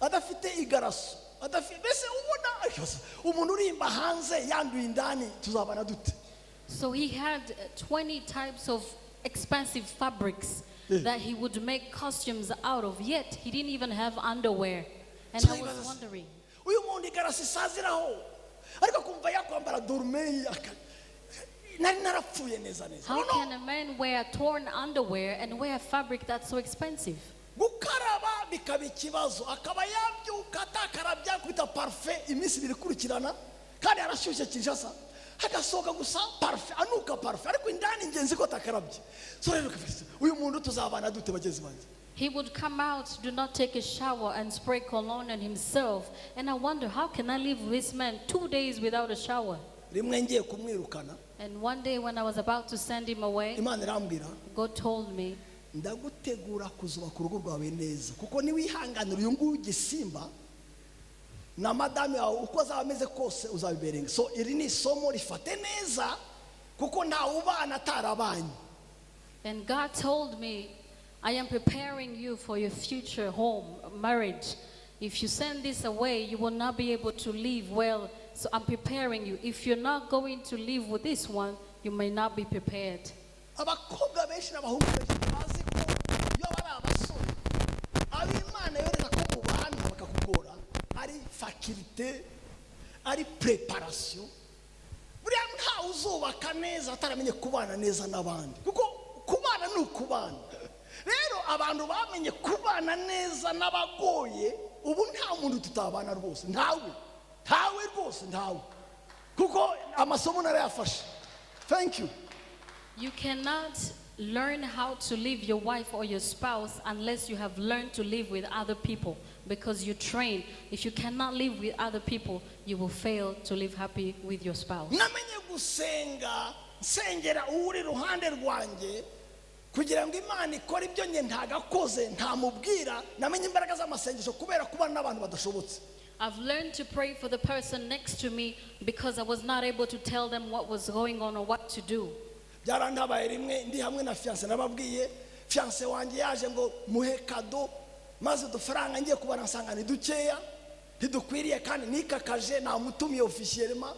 adafite igaraso, adafite, mbese ubona umuntu urimba hanze yanduye indani, tuzabana dute? So he had 20 types of expensive fabrics that he would make costumes out of, yet he didn't even have underwear. And I was wondering, Uyu muntu igarasi isaziraho, Ariko akumva yakwambara dormeyi nari narapfuye neza neza. How No, no. can a man wear torn underwear and wear fabric that's so expensive? Gukaraba bikaba ikibazo, akaba yabyuka atakarabya, akubita parufe iminsi 2 ikurikirana, kandi arashyushye Kinshasa, agasohoka gusa parufe, anuka parufe, ariko indani ingenzi ko atakarabye. So rero uyu muntu tuzabana dute, bagenzi banjye? He would come out, do not take a shower, and spray cologne on himself. And I wonder, how can I live with this man 2 days without a shower? Rimwe ngiye kumwirukana, And one day when I was about to send him away, Imana irambwira, God told me, ndagutegura kuzubaka urugo rwawe neza, kuko niwihanganira uyu nguyu igisimba na madame wawe, uko azaba ameze kose uzabiberenga. So iri ni isomo, rifate neza, kuko ntawe ubana atarabanye. And God told me, "I am preparing you for your future home, marriage. If you send this away, you will not be able to live well. So I'm preparing you. If you're not going to live with this one, you may not be prepared." Abakobwa benshi n'abahungu benshi bazi ko iyo bari abasore, ab'Imana yoreza ko mubana bakakugora, ari faculté, ari préparation. Buriya ntawe uzubaka neza ataramenye kubana neza n'abandi, kuko kubana ni ukubana. Rero abantu bamenye kubana neza n'abagoye, ubu nta muntu tutabana rwose, ntawe, ntawe rwose, ntawe, kuko amasomo narayafashe. Thank you. You cannot learn how to live your wife or your spouse unless you have learned to live with other people, because you train. If you cannot live with other people, you will fail to live happy with your spouse. Namenye gusenga, nsengera uri iruhande rwanjye kugira ngo Imana ikore ibyo njye ntagakoze ntamubwira. Namenye imbaraga z'amasengesho kubera kubana n'abantu badashobotse. I've learned to pray for the person next to me because I was not able to tell them what was going on or what to do. Byarantabaye rimwe ndi hamwe na fiancé, nababwiye, fiancé wanjye yaje ngo muhe cadeau, maze udufaranga ngiye kubara nsanga ni dukeya, ntidukwiriye, kandi nikakaje namutumiye officiellement.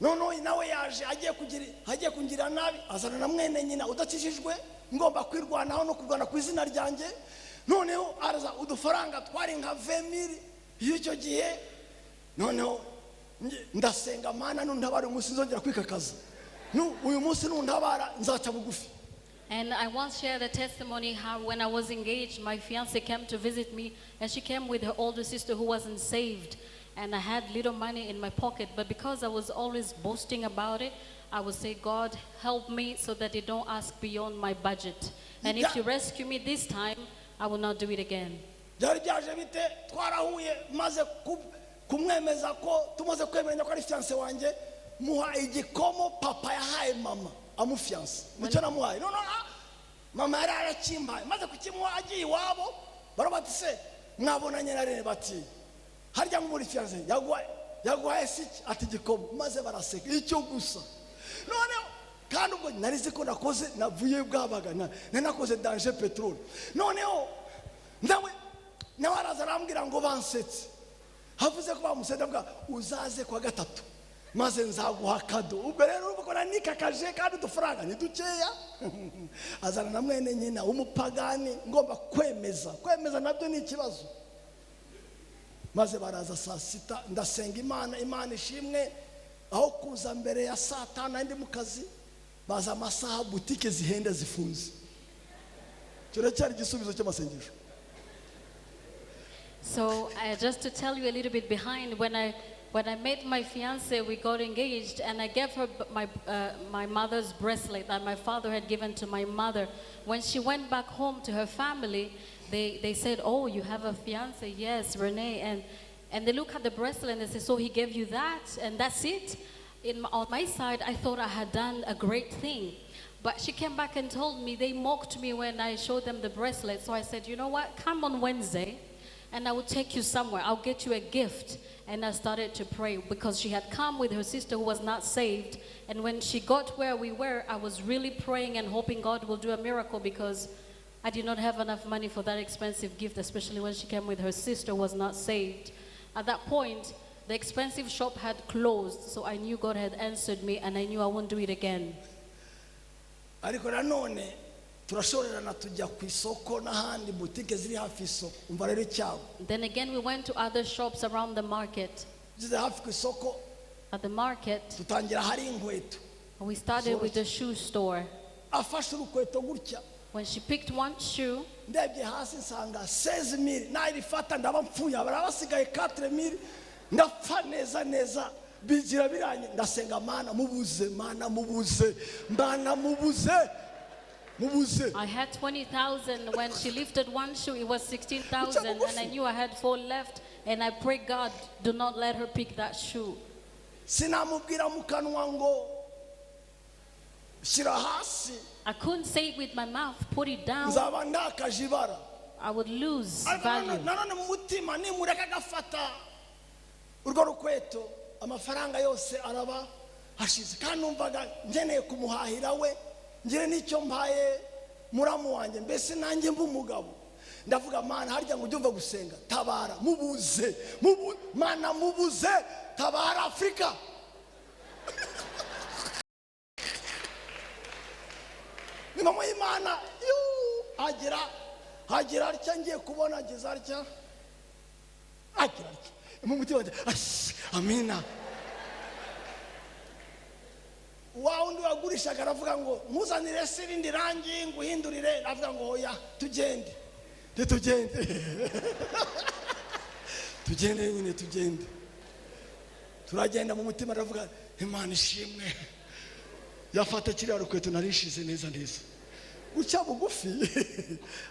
Noneho nawe yaje agiye kungira nabi, azana na mwene nyina udakijijwe, ngomba kwirwanaho no kurwana ku izina ryanjye. Noneho araza, udufaranga twari nka 20 000 y'icyo gihe. Noneho ndasenga, Mana, nuntabara uyu munsi nzongera kwikakaza. Uyu munsi nuntabara nzaca bugufi. And I once shared a testimony how when I was engaged, my fiance came to visit me, and she came with her older sister who wasn't saved. And I had little money in my pocket, but because I was always boasting about it, I would say, "God, help me so that they don't ask beyond my budget. And if you rescue me this time, I will not do it again." Byari byaje bite? Twarahuye, maze kumwemeza ko tumaze kwemeranya ko ari fiancé wanjye, muha igikomo papa yahaye mama amufiyanse, nicyo namuhaye. Noneho mama yari yarakimpaye, maze kukimuha agiye iwabo baravuga bati: "Se mwabonanye na Rene?" Bati: "Harya muri fiancé yaguhaye si iki?" Ati: "Igikomo." Maze baraseka, icyo gusa. Noneho kandi ubwo nari nzi ko nakoze, navuye bwabaga nari nakoze danger peteroli. Noneho nawe araza arambwira ngo bansetse, havuze ko bamusetse. Avuga: "Uzaze kwa gatatu maze nzaguha cadeau." Ubwo rero urumva ko nanikakaje kandi udufaranga ni dukeya, azana na mwene nyina w'umupagani, ngomba kwemeza, kwemeza nabyo ni ikibazo. Maze baraza saa 6, ndasenga Imana, Imana ishimwe, aho kuza mbere ya saa 5 ndi mu kazi, baza amasaha butike zihenda zifunze. Kiracyari igisubizo cy'amasengesho. So just to tell you a little bit behind, when I met my fiance, we got engaged, and I gave her my mother's bracelet that my father had given to my mother. When she went back home to her family, they said, "Oh, you have a fiance?" "Yes, Renee." And they look at the bracelet and they say, "So he gave you that, and that's it?" On my side, I thought I had done a great thing. But she came back and told me they mocked me when I showed them the bracelet. So I said, "You know what? Come on Wednesday and I will take you somewhere. I'll get you a gift." And I started to pray because she had come with her sister who was not saved. And when she got where we were, I was really praying and hoping God will do a miracle because I did not have enough money for that expensive gift, especially when she came with her sister who was not saved. At that point, the expensive shop had closed, so I knew God had answered me and I knew I won't do it again. Ariko nanone turashorerana tujya ku isoko n'ahandi butike ziri hafi y'isoko. Umva rero icyago. Then again, we went to other shops around the market. Ziri hafi ku isoko. At the market, Dutangira hari inkweto. We started with the shoe store. Afashe urukweto gutya, When she picked one shoe, ndebye hasi nsanga 16 000, nayirifata ndaba mpfuye, baraba basigaye 4 000, ndapfa neza neza. Bigira biranye, ndasenga: "Mana mubuze, Mana mubuze, Mana mubuze, mubuze." I had 20,000. When she lifted one shoe, it was 16,000. And I knew I had four left. And I prayed, "God, do not let her pick that shoe." Sinamubwira mu kanwa ngo shyira hasi. I couldn't say it with my mouth, "Put it down." Nzaba ndakaje ibara. I would lose Ariko value. nanone mu mutima, nimureka agafata urwo rukweto, amafaranga yose araba hashize, kandi numvaga nkeneye kumuhahira we, ngire n'icyo mpaye muramu wanjye, mbese nanjye mba umugabo. Ndavuga: "Mana, harya ngo ujye umva gusenga, tabara, mubuze, Mana mubuze, tabara Afurika." Ni mama y'Imana. Yuu, agira agira atya, ngiye kubona ageze atya, agira atya mu mutima wanjye: "Ashi, amina." Wa wundi wagurishaga aravuga ngo: "Nkuzanire se irindi rangi nguhindurire?" Aravuga ngo: "Oya, tugende." Tugende, tugende nyine, tugende. Turagenda, mu mutima aravuga: "Imana ishimwe." Yafata kiriya rukweto, narishize neza neza. Guca bugufi,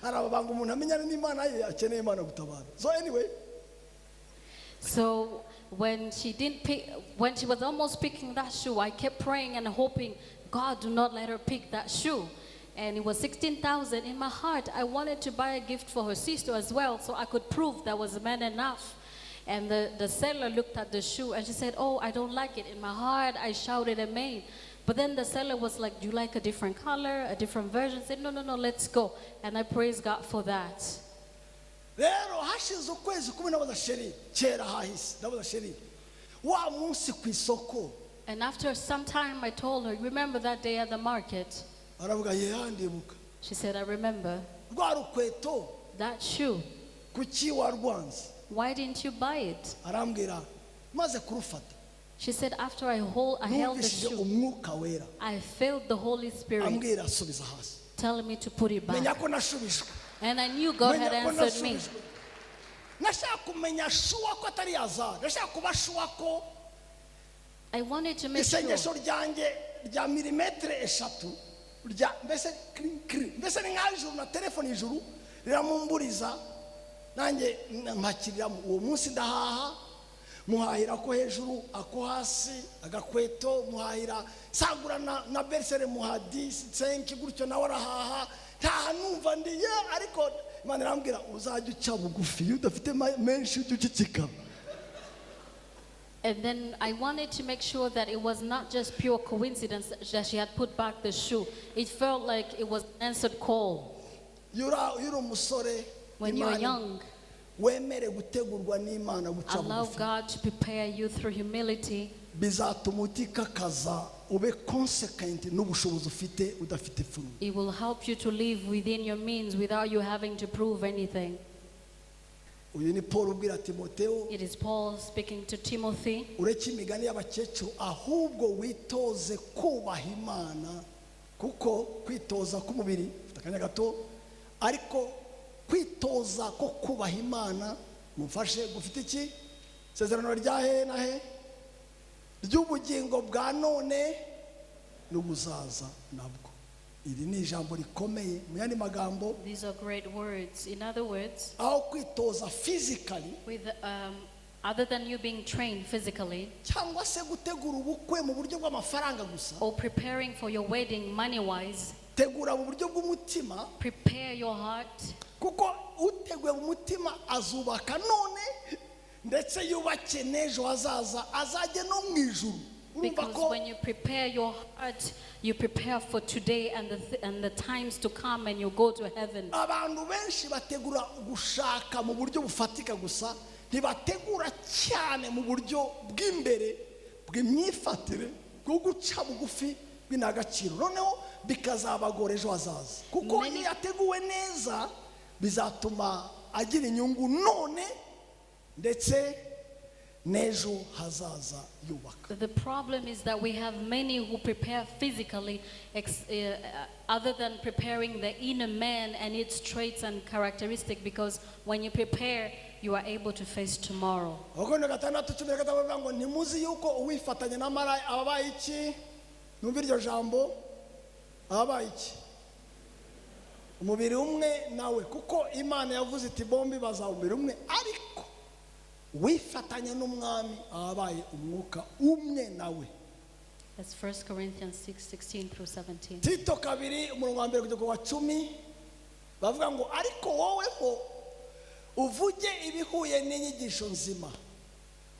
hari ababanga umuntu amenyana n'Imana ye, akeneye Imana gutabara. So anyway. So when she didn't pick, when she was almost picking that shoe, I kept praying and hoping, "God, do not let her pick that shoe." And it was 16,000. In my heart, I wanted to buy a gift for her sister as well, so I could prove that was man enough. And the seller looked at the shoe and she said, "Oh, I don't like it." In my heart, I shouted, "Amen." But then the seller was like, "Do you like a different color, a different version?" I said, "No, no, no, let's go." And I praise God for that. Rero hashize ukwezi kumwe, ndabaza chéri, kera hahise, ndabaza chéri, wa munsi ku isoko. And after some time, I told her, "Remember that day at the market?" Aravuga: "Yeah, ndibuka." She said, "I remember." Rwa rukweto, "That shoe, kuki warwanze? why didn't you buy it?" Arambwira: "Maze kurufata, She said, "After I held the numvishije shoe, Umwuka Wera I felt the Holy Spirit ambwira subiza hasi." telling me to put it Menya back." ko nashubijwe. And I knew God had Menya ko answered me. nashubijwe. Nashaka kumenya sure ko atari hasard, nashaka kuba sure ko I wanted to make sure isengesho ryanjye rya milimetero 3 rya mbese kiri kiri, mbese ni nk'aho ijuru na telefone, ijuru riramumburiza, nanjye mpakiriramo. Uwo munsi ndahaha, muhahira ko hejuru, ako hasi, agakweto muhahira, nsagura na berisere, muha 10 5 gutyo, nawe arahaha. Ntaha numva ndi ye, ariko Imana irambwira: "Uzajya uca bugufi, iyo udafite menshi ujye uceceka." And then I wanted to make sure that it was not just pure coincidence that she had put back the shoe. It felt like it was an answered call. Iyo uri umusore, When you're Imana young, wemere gutegurwa n'Imana, guca allow bugufi. God to prepare you through humility. Bizatuma utikakaza, ube consequent n'ubushobozi ufite, udafite ipfunwe. It will help you to live within your means without you having to prove anything. Uyu ni Paul ubwira Timoteo. It is Paul speaking to Timothy. Ureke imigani y'abakecuru, ahubwo witoze kubaha Imana, kuko kwitoza k'umubiri ufite akanya gato, ariko kwitoza ko kubaha Imana, mufashe, gufite iki isezerano rya he na he, ry'ubugingo bwa none n'ubuzaza nabwo. Iri ni ijambo rikomeye. Mu yandi magambo, These are great words. In other words, aho kwitoza physically, with other than you being trained physically cyangwa se gutegura ubukwe mu buryo bw'amafaranga gusa, or preparing for your wedding money wise, tegura mu buryo bw'umutima. prepare your heart. Kuko uteguye mu mutima azubaka none, ndetse yubake n'ejo hazaza, azajye no mu ijuru. Urumva Because ko when you prepare your heart, you prepare for today and the times to come, and you go to heaven. Abantu benshi bategura gushaka mu buryo bufatika gusa, ntibategura cyane mu buryo bw'imbere, bw'imyifatire, bwo guca bugufi, bw'indangagaciro, noneho bikazabagora ejo hazaza, kuko iyo yateguwe neza bizatuma agira inyungu none, ndetse N'ejo hazaza yubaka. The problem is that we have many who prepare physically, other than preparing the inner man and its traits and characteristics, because when you prepare, you are able to face tomorrow. Abakorinto 6:15 bavuga ngo ntimuzi yuko uwifatanya na maraya aba abaye iki? Numva iryo jambo, aba abaye iki? Umubiri umwe nawe, kuko Imana yavuze iti bombi bazaba umubiri umwe, ariko wifatanya n'Umwami aba abaye umwuka umwe nawe. That's 1 Corinthians 6:16 through 17. Tito 2, umurongo wa 1 kugeza ku wa 10, bavuga ngo ariko woweho uvuge ibihuye n'inyigisho nzima,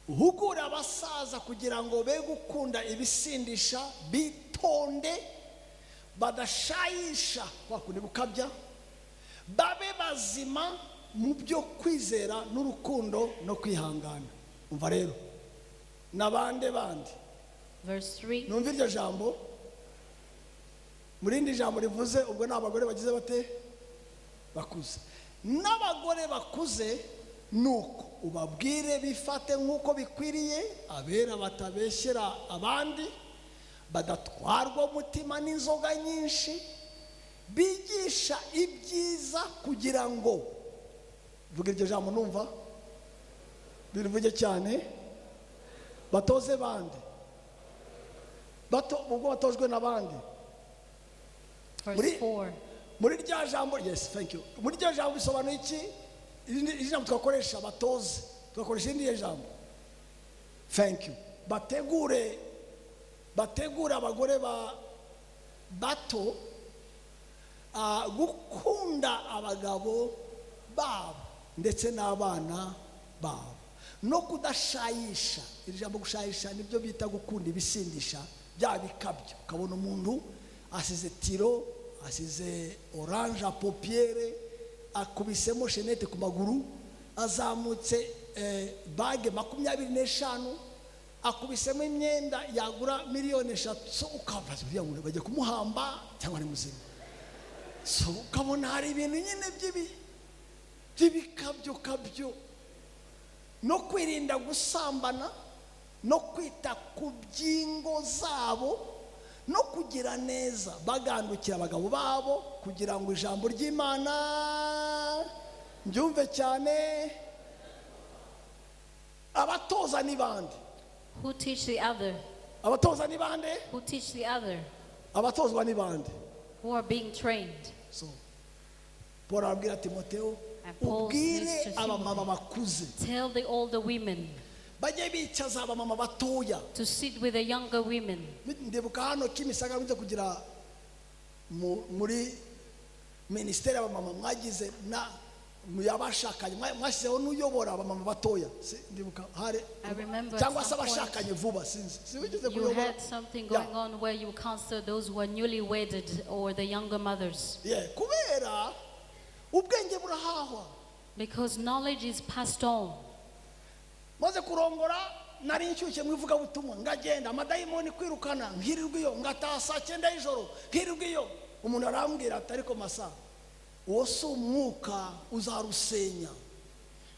uhugure abasaza kugira ngo be gukunda ibisindisha, bitonde, badashayisha kwa kundi gukabya, babe bazima mu byo kwizera n'urukundo no kwihangana. Umva rero n'abande bandi. Verse 3. Numva iryo jambo mu rindi jambo rivuze, ubwo ni abagore bagize bate? Bakuze. N'abagore bakuze nuko ubabwire bifate nk'uko bikwiriye abera, batabeshyera abandi, badatwarwa umutima n'inzoga nyinshi, bigisha ibyiza kugira ngo, vuga iryo jambo numva, birivuge cyane, batoze bande bato, ubwo batojwe n'abandi. Verse 4. Muri rya jambo, yes, thank you, muri rya jambo bisobanuye iki? Iri jambo twakoresha batoze, tugakoresha irindi jambo, thank you, bategure, bategure abagore ba bato gukunda abagabo babo ndetse n'abana babo no kudashayisha. Iri jambo gushayisha nibyo bita gukunda ibisindisha, bya bikabyo. Ukabona umuntu asize tiro, asize orange à paupières, akubisemo chaînette ku maguru, azamutse bague 25, akubisemo imyenda yagura miliyoni 3. So ukabaza uriya muntu bagiye kumuhamba cyangwa ni muzima? So ukabona hari ibintu nyine by'ibikabyo kabyo, no kwirinda gusambana, no kwita ku by'ingo zabo, no kugira neza, bagandukira abagabo babo, kugira ngo ijambo ry'Imana mbyumve cyane. Abatoza ni bande? Who teach the other? Abatoza ni bande? Who teach the other? Abatozwa ni bande? Who are being trained? So Paul arabwira Timoteo, And Paul ubwire says to abamama bakuze Tell the older women bajye bicaza abamama batoya. to sit with the younger women. Ndibuka hano Kimisagara mujya kugira muri minisiteri y'abamama, mwagize na mu yabashakanye, mwashyizeho n'uyobora abamama batoya. Ndibuka hari I remember at cyangwa se some point abashakanye vuba, sinzi siwigeze you kuyobora. had something going on where you counsel those who are newly wedded or the younger mothers. Yeah, kubera ubwenge burahahwa. Because knowledge is passed on. Maze kurongora nari nshyushye mu ivugabutumwa, ngagenda amadayimoni kwirukana, nkirirwa iyo, ngataha saa 9 y'ijoro, nkirirwa iyo. Umuntu arambwira ati ariko masa, uwo si umwuka uzarusenya.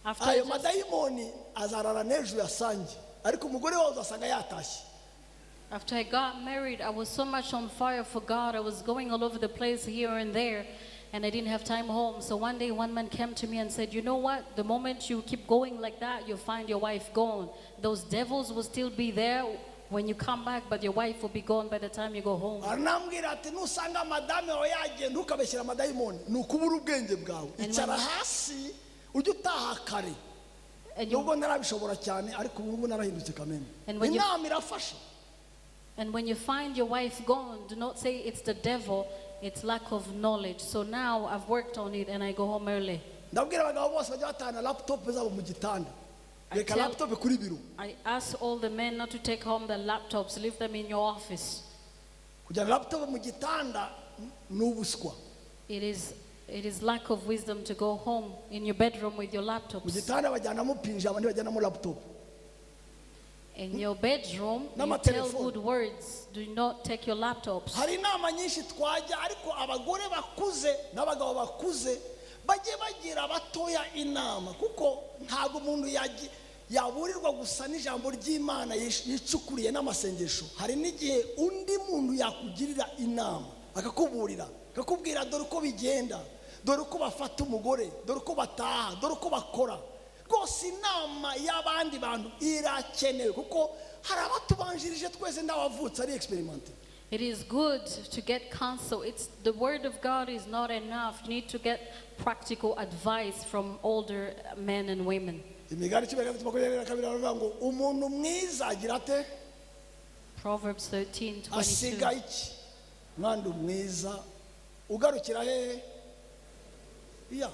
After Ayo just, madayimoni azarara n'ejo yasange, ariko umugore wawe uzasanga yatashye. After I got married, I was so much on fire for God. I was going all over the place here and there, and I didn't have time home. So one day, one man came to me and said, "You know what? The moment you keep going like that, you'll find your wife gone. Those devils will still be there when you come back, but your wife will be gone by the time you go home." Aranambwira ati nusanga madame wawe yagiye, ntukabeshyire amadayimoni, ni ukubura ubwenge bwawe. And Icara hasi ujye utaha kare. And you, Nubwo ntarabishobora cyane, ariko ubu ngubu narahindutse kameme. And when you- Inama irafasha. And when you find your wife gone, do not say it's the devil, it's lack of knowledge. So now I've worked on it and I go home early. Ndabwira abagabo bose bajya batahana laptop zabo mu gitanda, reka laptop kuri biro. I ask all the men not to take home their laptops, leave them in your office. Kujyana laptop mu gitanda ni ubuswa. It is lack of wisdom to go home in your bedroom with your Mu laptops. gitanda bajyanamo pinjama, ntibajyanamo laptop. In your bedroom, you tell N'amatelefone. Good words. Do not take your laptops. Hari inama nyinshi twajya, ariko abagore bakuze n'abagabo bakuze bajye bagira abatoya inama, kuko ntabwo umuntu Yaburirwa gusa n'ijambo ry'Imana yicukuriye n'amasengesho. Hari n'igihe undi muntu yakugirira inama, akakuburira, akakubwira dore uko bigenda, dore uko bafata umugore, dore uko bataha, dore uko bakora. Rwose inama y'abandi bantu irakenewe, kuko hari abatubanjirije twese, ntawavutse ari expérimenté. It is good to get counsel. It's the word of God is not enough. You need to get practical advice from older men and women. Imigani 13:22 baravuga ngo umuntu mwiza agira ate? Proverbs 13, Asiga 22. iki? Mwandu mwiza ugarukira hehe? Ya.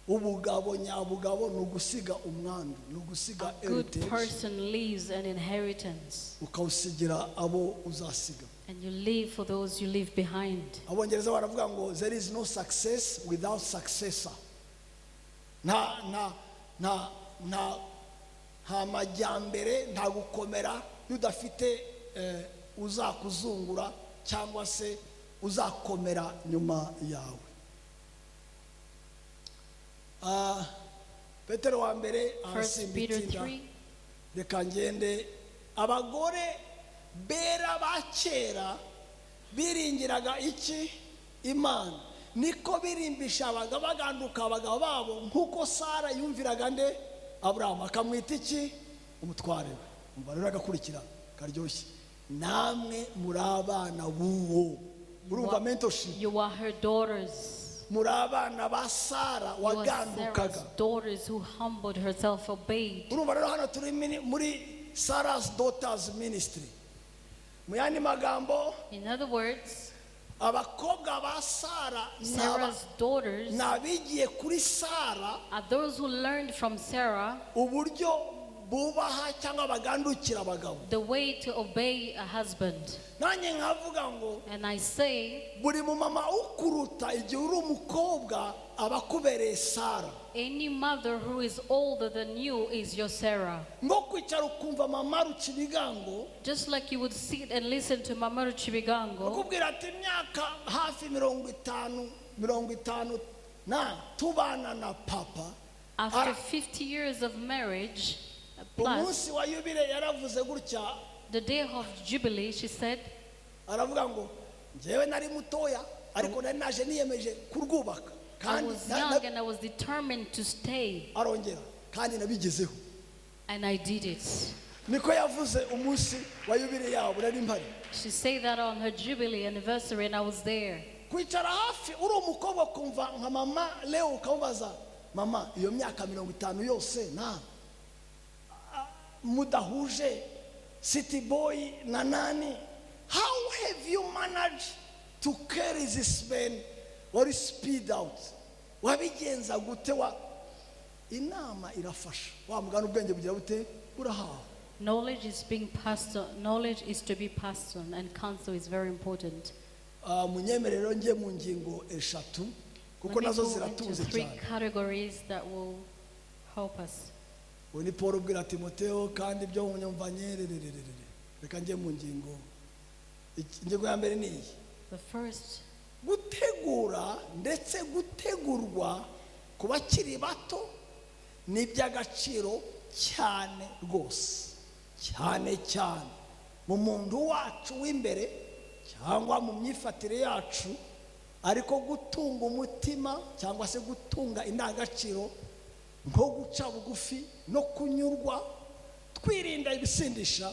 Ubugabo nyabugabo ni ugusiga umwandu, ni ugusiga A good heritage, person leaves an inheritance, ukawusigira abo uzasiga. And you leave for those you leave behind. Abongereza baravuga ngo there is no success without successor. Nta majyambere, nta gukomera iyo udafite uzakuzungura cyangwa se uzakomera nyuma yawe. Petero wa mbere, First Peter asimbitinda. 3. Reka ngende. Abagore bera ba kera biringiraga iki? Imana. Niko birimbisha abagabo, baganduka abagabo babo, nk'uko Sara yumviraga nde? Aburahamu, akamwita iki? Umutware we. Umva rero agakurikira karyoshye: namwe muri abana b'uwo. Urumva mentorship. You are her daughters. Muri abana ba Sara You are wagandukaga. Sarah's daughters who humbled herself, obeyed. Urumva rero hano turi muri Sarah's Daughters Ministry. Mu yandi magambo, In other words, abakobwa ba Sara Sarah's daughters ni abigiye kuri Sara are those who learned from Sarah uburyo bubaha cyangwa bagandukira abagabo. The way to obey a husband. Nanjye nkavuga ngo And I say, buri mumama ukuruta igihe uri umukobwa aba akubereye Sara. Any mother who is older than you is your Sarah. Nko kwicara ukumva mama Rucibigango Just like you would sit and listen to Mama Ruchibigango, akubwira ati imyaka hafi 50, 50 na tubana na papa. After 50 years of marriage, plus, Umunsi wa yubile yaravuze gutya. The day of Jubilee, she said, Aravuga ngo njyewe nari mutoya, ariko nari naje niyemeje kurwubaka. I Kandi was young and I was determined to stay, arongera kandi nabigezeho. And I did it. Niko yavuze umunsi wa yubile yabo, nari mpari. She said that on her Jubilee anniversary, and I was there. Kwicara hafi uri umukobwa ukumva nka mama Leo, ukamubaza: mama, iyo myaka 50 yose na mudahuje city boy na nani, how have you managed to carry this man wari speed out? Wabigenza gute? Wa inama irafasha. Wa mugani, ubwenge bugira bute? Burahawe. Knowledge is being passed on. Knowledge is to be passed on, and counsel is very important. Ah, munyemerero njye mu ngingo eshatu kuko Let me nazo go into ziratunze three cyane. Categories that will help us. Uyu ni Paul ubwira Timoteo kandi ibyo munyumvanye rerererere. Reka njye mu ngingo. Ingingo ya mbere ni iyi: The first, gutegura ndetse gutegurwa ku bakiri bato ni iby'agaciro cyane rwose, cyane cyane mu muntu wacu w'imbere cyangwa mu myifatire yacu. Ariko gutunga umutima cyangwa se gutunga indangagaciro nko guca bugufi no kunyurwa, twirinda ibisindisha,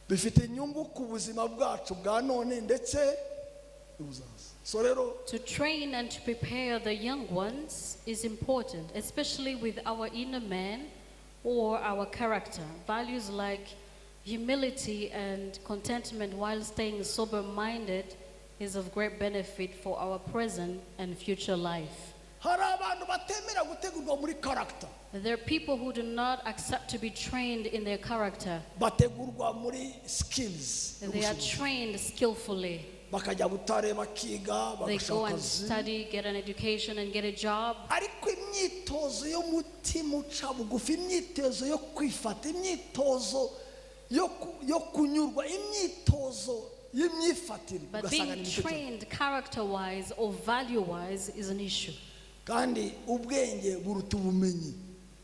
bifite inyungu ku buzima bwacu bwa none ndetse n'ubuzaza. So rero, to train and to prepare the young ones is important, especially with our inner man or our character. Values like humility and contentment while staying sober minded is of great benefit for our present and future life. Hari abantu batemera gutegurwa muri character. There are people who do not accept to be trained in their character. Bategurwa muri skills They are n'ubushobozi. Trained skillfully. Bakajya Butare bakiga, They bagashaka go and akazi. Study, get an education, and get a job. Ariko imyitozo y'umutima uca bugufi, imyitozo yo kwifata, imyitozo yo kunyurwa, imyitozo y'imyifatire, But ugasanga being ni mito cyane. Trained character wise or value wise is an issue. Kandi ubwenge buruta ubumenyi.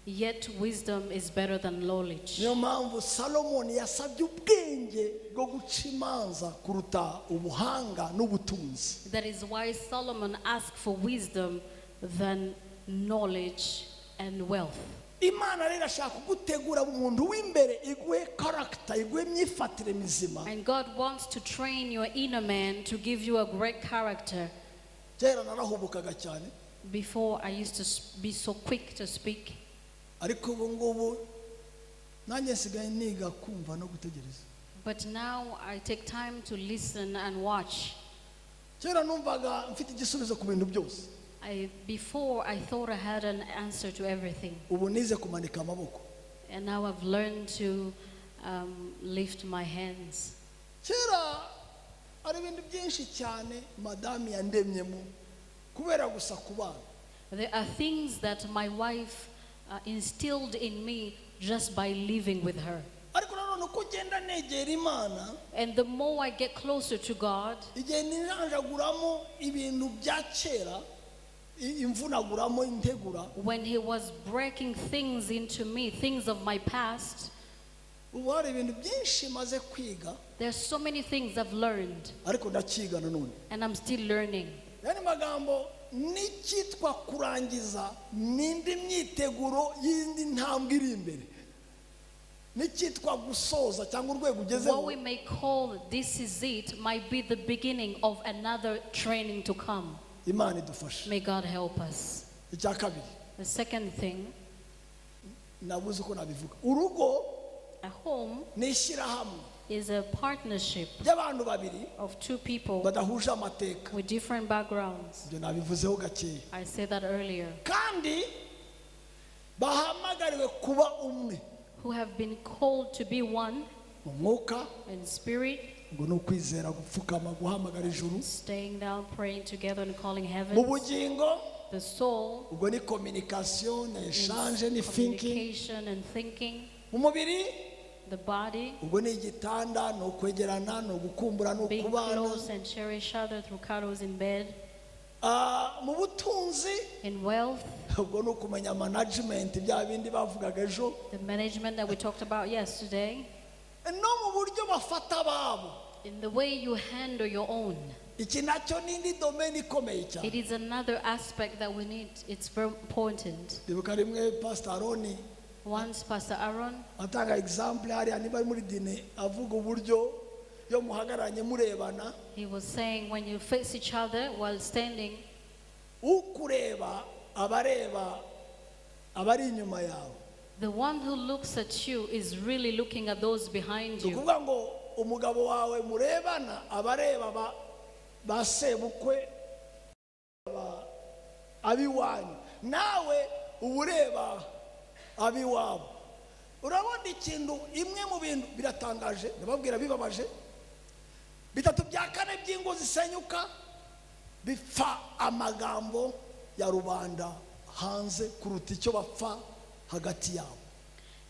Yet wisdom is better than knowledge. Niyo mpamvu Salomoni yasabye ubwenge bwo guca imanza kuruta ubuhanga n'ubutunzi. That is why Solomon asked for wisdom than knowledge and wealth. Imana rero irashaka kugutegura umuntu w'imbere, iguhe character, iguhe imyifatire mizima. And God wants to train your inner man to give you a great character. Kera narahubukaga cyane. Before, I used to be so quick to speak, Ariko ubu ngubu nanjye nsigaye niga kumva no gutegereza. But now I take time to listen and watch. Kera numvaga mfite igisubizo ku bintu byose. Before, I thought I had an answer to everything. Ubu nize kumanika amaboko. And now I've learned to lift my hands. Kera hari ibintu byinshi cyane madamu yandemyemo kubera gusa kubana. There are things that my wife instilled in me just by living with her. Ariko nanone uko ugenda negera Imana, And the more I get closer to God, igihe ninjanjaguramo ibintu bya kera, imvunaguramo integura, when He was breaking things into me, things of my past, ubu hari ibintu byinshi maze kwiga. There's so many things I've learned, Ariko ndakiga nanone. And I'm still learning. Yani magambo, n'icyitwa kurangiza n'indi myiteguro y'indi ntambwe iri imbere, n'icyitwa gusoza cyangwa urwego ugezeho. What we may call "this is it" might be the beginning of another training to come. Imana idufashe. May God help us. Icya kabiri, The second thing, nabuze uko nabivuga, urugo a home ni ishyirahamwe is a partnership ry'abantu babiri of two people badahuje amateka. With different backgrounds. Ibyo nabivuzeho gakeya. I said that earlier. Kandi bahamagariwe kuba umwe Who have been called to be one mu mwuka, in spirit, ngo ni ukwizera, gupfukama, guhamagara ijuru, staying down, praying together, and calling heaven. Mu bugingo, The soul ubwo ni communication na is échange ni thinking, communication and thinking. Mu mubiri, The body, ubwo ni igitanda, ni ukwegerana, ni ugukumbura, ni being ukubana. Close and share each other through cuddles in bed. Ah, mu butunzi, In wealth, ubwo ni ukumenya management, bya bindi bavugaga ejo, the management that we talked about yesterday. No mu buryo bafata ababo. In the way you handle your own. Iki nacyo ni indi domaine ikomeye cyane. It is another aspect that we need. It's very important. Ndibuka rimwe Pastor Aroni Once Pastor Aaron atanga example hariya, niba ari muri dîner, avuga uburyo iyo muhagararanye murebana, he was saying when you face each other while standing, ukureba abareba abari inyuma yawe. The one who looks at you is really looking at those behind Ni you. ukuvuga ngo umugabo wawe murebana abareba ba sebukwe, ab'iwanyu, nawe uba ureba ab'iwabo. Urabona ikintu, imwe mu bintu biratangaje, ndababwira bibabaje, 3/4 by'ingo zisenyuka bipfa amagambo ya rubanda hanze kuruta icyo bapfa hagati yabo.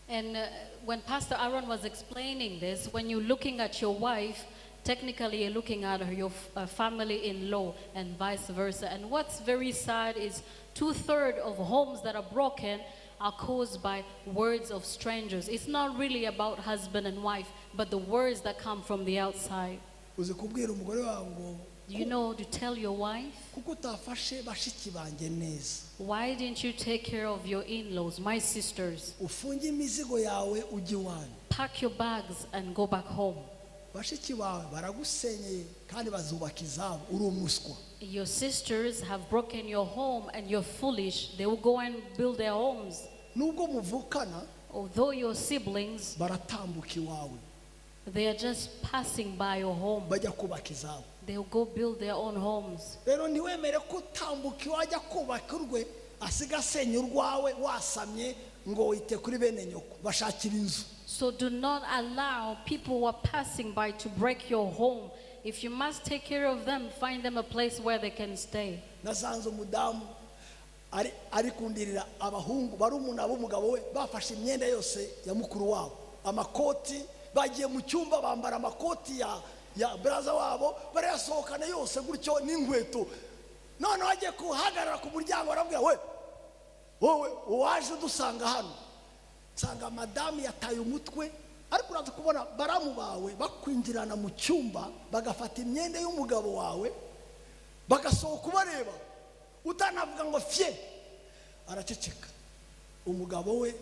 And when Pastor Aaron was explaining this, when you're looking at your wife, technically you're looking at her, your family in law and vice versa. And what's very sad is 2/3 of homes that are broken are caused by words of strangers. It's not really about husband and wife, but the words that come from the outside. Uzi kubwira umugore wawe ngo To tell your wife, kuko utafashe bashiki banjye neza, "Why didn't you take care of your in laws, my sisters?" ufunge imizigo yawe ujye iwanyu. Pack your bags and go back home. Bashiki bawe baragusenyeye kandi bazubaka izabo, uri umuswa. Your sisters have broken your home and you're foolish. They will go and build their homes. Nubwo muvukana, Although your siblings, baratambuka iwawe, they are just passing by your home. Bajya kubaka izabo. They'll go build their own homes. Rero ntiwemere ko utambuka iwawe ajya kubaka urwe, asiga asenya urwawe wasamye ngo wite kuri bene nyoko bashakira inzu. So do not allow people who are passing by to break your home. If you must take care of them, find them a place where they can stay. Nasanze umudamu ari kundirira abahungu barumuna b'umugabo we bafashe imyenda yose ya mukuru wabo, amakoti, bagiye mu cyumba bambara amakoti ya brother wabo, barayasohokana yose gutyo n'inkweto. Noneho agiye kuhagarara ku muryango, arabwira we Wowe uwaje udusanga hano, nsanga madamu yataye umutwe, ariko uraza kubona baramu bawe bakwinjirana mu cyumba, bagafata imyenda y'umugabo wawe, bagasohoka ubareba, utanavuga ngo fye, araceceka. Umugabo we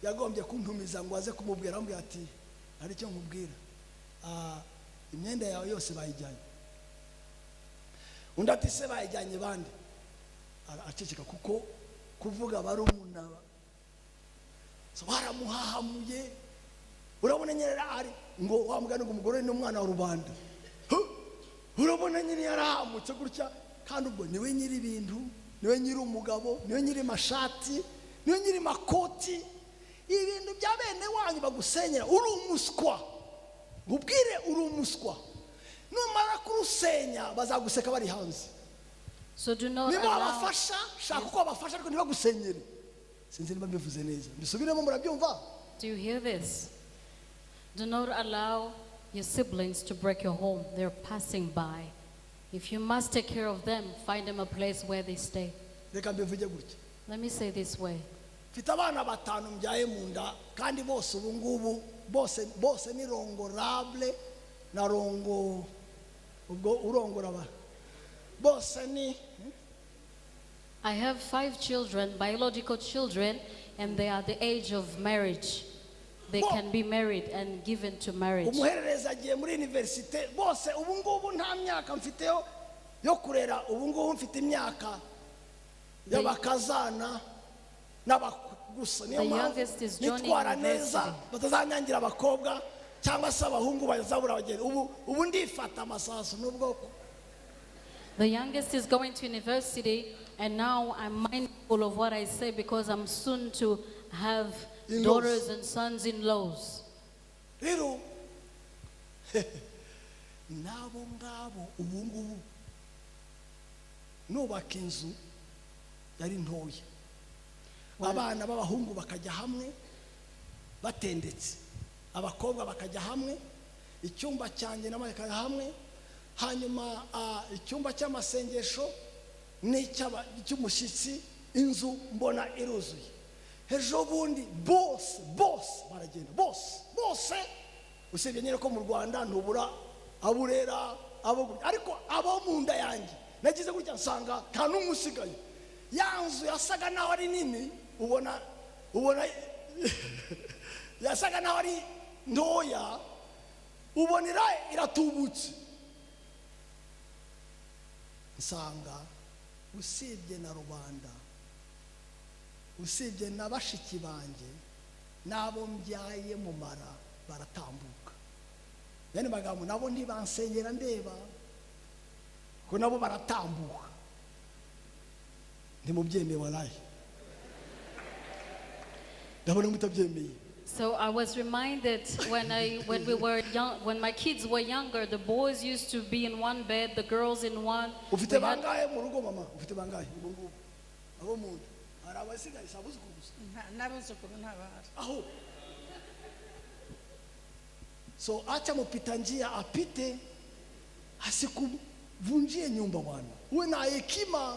yagombye kuntumiza ngo aze kumubwira, amubwira ati: "Hari icyo nkubwira. Imyenda yawe yose bayijyanye." Undi ati: "Se bayijyanye bande?" Araceceka kuko kuvuga barumuna. So baramuhahamuye. Urabona nyine ari ngo wa mugani ngo umugore ni umwana wa rubanda. Huh! Urabona nyine yarahamutse gutya, kandi ubwo niwe nyiri ibintu, niwe nyiri umugabo, niwe nyiri mashati, niwe nyiri makoti. Ibintu bya bene wanyu bagusenyera, uri umuswa. Nkubwire, uri umuswa. Numara kurusenya bazaguseka bari hanze. So do not Niba allow. wabafasha, shaka uko wabafasha, ariko ntibagusenyere. Sinzi niba mbivuze neza, mbisubiremo, murabyumva? Do you hear this? Do not allow your siblings to break your home. They're passing by. If you must take care of them, find them a place where they stay. Reka mbivuge gutya. Let me say this way. Mfite abana batanu mbyaye mu nda, kandi bose ubu ngubu bose bose ni rongorable na rongo. Ubwo urongora aba bose ni I have five children, biological children, and they are the age of marriage. They can be married and given to marriage. Umuhererezi agiye muri université. Bose ubu ngubu nta myaka mfiteho yo kurera. Ubu ngubu mfite imyaka y'abakazana n'abakwe gusa. Niyo The mpamvu youngest is joining nitwara neza university. batazanyangira abakobwa cyangwa se abahungu bazabura abageni. Ubu ndifata amasasu n'ubwoko. The youngest is going to university, and now I'm mindful of what I say because I'm soon to have In-laws. Daughters and sons in laws. Rero n'abo ngabo ubu ngubu nubaka inzu yari ntoya, abana b'abahungu bakajya hamwe batendetse, abakobwa bakajya hamwe, icyumba cyanjye nabo bakajya hamwe, hanyuma icyumba cy'amasengesho n'icy'umushyitsi. Inzu mbona iruzuye. Ejo bundi bose bose baragenda, bose bose, usibye nyine ko mu Rwanda ntubura abo urera, abo gutya, ariko abo mu nda yanjye nagize gutya nsanga nta n'umwe usigaye. Ya nzu yasaga naho ari nini, ubona yasaga naho ari ntoya, ubona iratubutse. Nsanga usibye na rubanda, usibye na bashiki banjye n'abo mbyaye mu mara, baratambuka. Bene magambo nabo ntibansengera ndeba ko nabo baratambuka. Ntimubyemeye, waraye ndabona mutabyemeye. So I was reminded when we were young, when my kids were younger, the boys used to be in one bed, the girls in one. Ufite We had- bangahe mu rugo, mama? Ufite bangahe ubu ngubu abo mu nda? Hari abasigaye? Si abuzukuru gusa? N'abuzukuru ntabahari. Aho so acha mpita njia apite, asikuvunjie nyumba bwana. Uwe na hekima.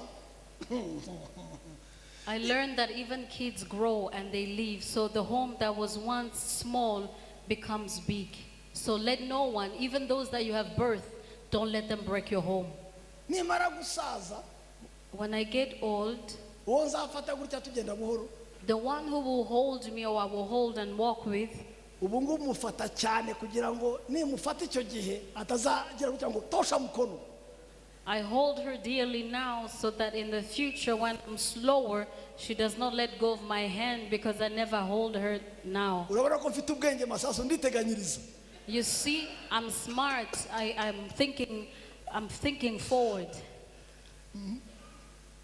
I learned that even kids grow and they leave. So the home that was once small becomes big. So let no one, even those that you have birthed, don't let them break your home. Nimara gusaza, When I get old, uwo nzafata gutya tugenda buhoro, the one who will hold me or I will hold and walk with, ubu ngubu mufata cyane kugira ngo nimufata icyo gihe atazagira gutya ngo tosha mukono. I hold her dearly now so that in the future, when I'm slower, she does not let go of my hand because I never hold her now. Urabona ko mfite ubwenge, masasu, nditeganyiriza. You see, I'm smart. I'm thinking forward.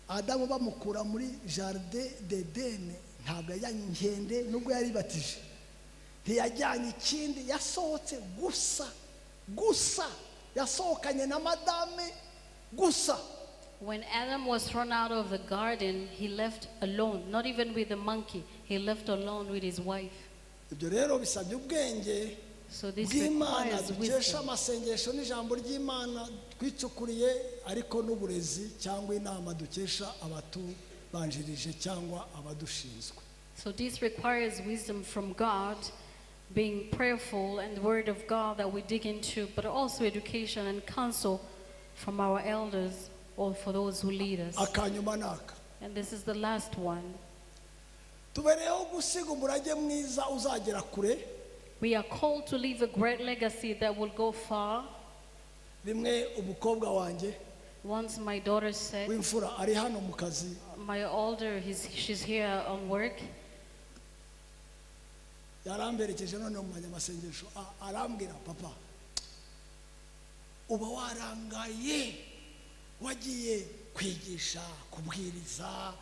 Adamu bamukura muri jardin d'Eden ntabwo yajyanye inkende, nubwo yaribatije ntiyajyanye ikindi. Yasohotse gusa gusa, yasohokanye na madame gusa. When Adam was thrown out of the garden, he left alone, not even with the monkey. He left alone with his wife. Ibyo rero bisabye ubwenge So this bw'Imana requires dukesha wisdom. Amasengesho n'ijambo ry'Imana twicukuriye, ariko n'uburezi cyangwa inama dukesha abatu abatubanjirije cyangwa abadushinzwe. So this requires wisdom from God, being prayerful and the word of God that we dig into, but also education and counsel from our elders or for those who lead us. Akanyuma ni aka. And this is the last one. Tubereyeho gusiga umurage mwiza uzagera kure. We are called to leave a great legacy that will go far. Rimwe umukobwa wanjye Once my daughter said, w'imfura ari hano mu kazi, my older, she's here on work. Yaramberekeje none mu banyamasengesho, arambwira, "Papa, uba warangaye, wagiye kwigisha, kubwiriza,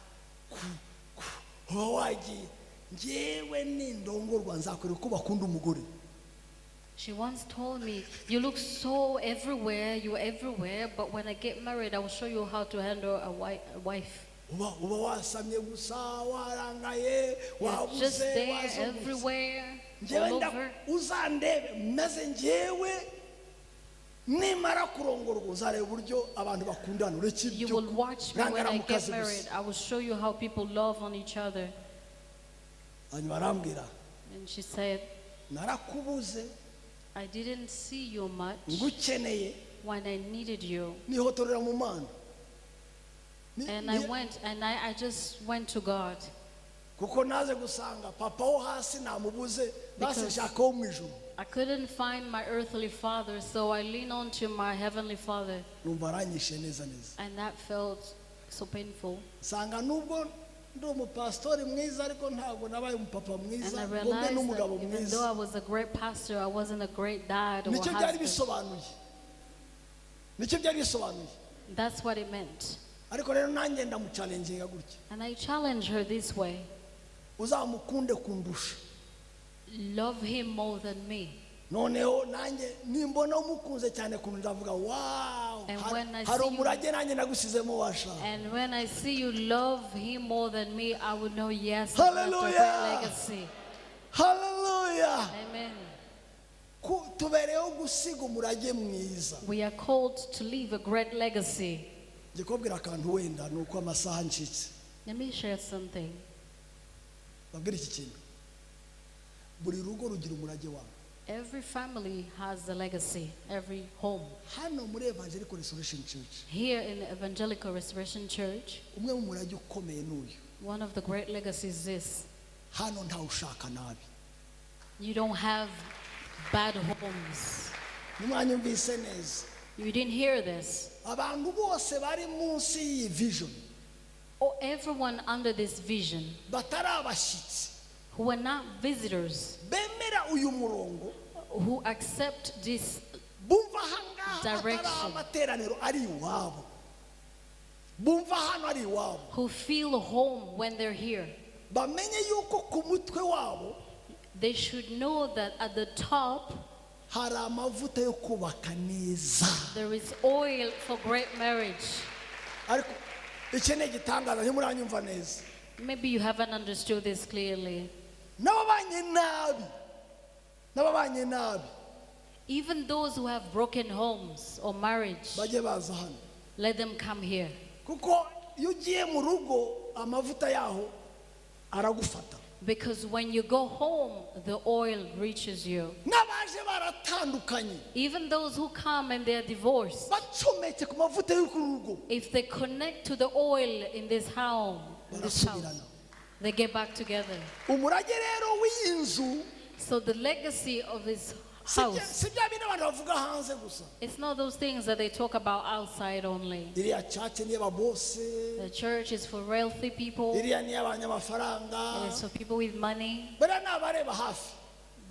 uba wagiye. Njyewe nindongorwa nzakwereka uko bakunda umugore." She once told me, "You look so everywhere, you're everywhere, but when I get married, I will show you how to handle a wife." Uba wasamye gusa, warangaye, You're just wabuze, there, wazungutse. Everywhere, Njyewe all over. Uzandebe maze njyewe nimara kurongorwa uzareba uburyo abantu bakundana, ureke You ibyo will watch me when kurangara I mu get kazi married. gusa. I will show you how people love on each other. Hanyuma arambwira, And she said, "Narakubuze "I didn't see you much ngukeneye, when I needed you." nihotorera mu Mana." And I went and I just went to God. Kuko naze gusanga papa wo hasi namubuze, basi Because- nshaka wo mu ijuru. I couldn't find my earthly father, so I leaned on to my heavenly father. Numva aranyishe neza neza. And that felt so painful. Nsanga nubwo ndi umupasitori mwiza, ariko ntabwo nabaye umupapa And mwiza I ngo mbe realized n'umugabo that even mwiza. though I was a great pastor, I wasn't a great dad or Nicyo byari husband. bisobanuye, nicyo byari bisobanuye. That's what it meant. Ariko rero nanjye ndamuchallenginga gutya: And I challenged her this way: "Uzamukunde kundusha." "Love him more than me." Noneho nanjye nimbona umukunze cyane kuntu, ndavuga, "Wow, And when I hari see you- umurage nanjye nagusizemo washa." And when I see you love him more than me, I will know, yes, I left a great Hallelujah. legacy. Haleluya. Amen. Tubereyeho gusiga umurage mwiza. We are called to leave a great legacy. Njye kubabwira akantu, wenda ni uko amasaha ncitse. Let me share something. Babwire iki kintu: buri rugo rugira umurage wabo. Every family has a legacy, every home. Hano muri Evangelical Restoration Church, Here in the Evangelical Restoration Church, umwe mu murage ukomeye n'uyu: one of the great legacies is this: hano ntawe ushaka nabi. You don't have bad homes. Ntimwanyumvise neza. You didn't hear this. Abantu bose bari munsi y'iyi vision, Or everyone under this vision batari abashyitsi, who are not visitors, bemera uyu murongo, who accept this bumva ahangaha atari direction. Amateraniro ari iwabo, bumva hano ari iwabo, who feel home when they're here, bamenye yuko ku mutwe wabo they should know that at the top hari amavuta yo kubaka neza. There is oil for great marriage. Ariko iki ni igitangaza, ntimuranyumva neza. Maybe you haven't understood this clearly. N'ababanye nabi, n'ababanye nabi, Even those who have broken homes or marriage, bajye baza hano, let them come here. Kuko iyo ugiye mu rugo amavuta yaho aragufata. Because when you go home, the oil reaches you. N'abaje baratandukanye, Even those who come and they are divorced, bacometse ku mavuta yo ku rugo, if they connect to the oil in this house, barasubirana. They get back together. Umurage rero w'iyi nzu So the legacy of this si bya- house, si bya bindi abantu bavuga hanze gusa. It's not those things that they talk about outside only. Iriya church ni iy'ababose. The church is for wealthy people, Iriya ni iy'abanyamafaranga. it is for people with money. Bariya ni abareba hafi.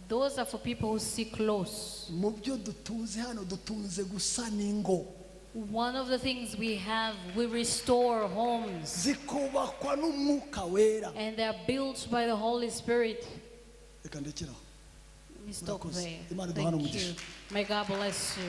Those are for people who see close. Mu byo dutunze hano, dutunze gusa n'ingo One of the things we have, we restore homes, zikubakwa n'Umwuka Wera. And they are built by the Holy Spirit. Reka ndekeraho. Let me stop Murakoze. there. Imana iduhane Thank you. umugisha. May God bless you.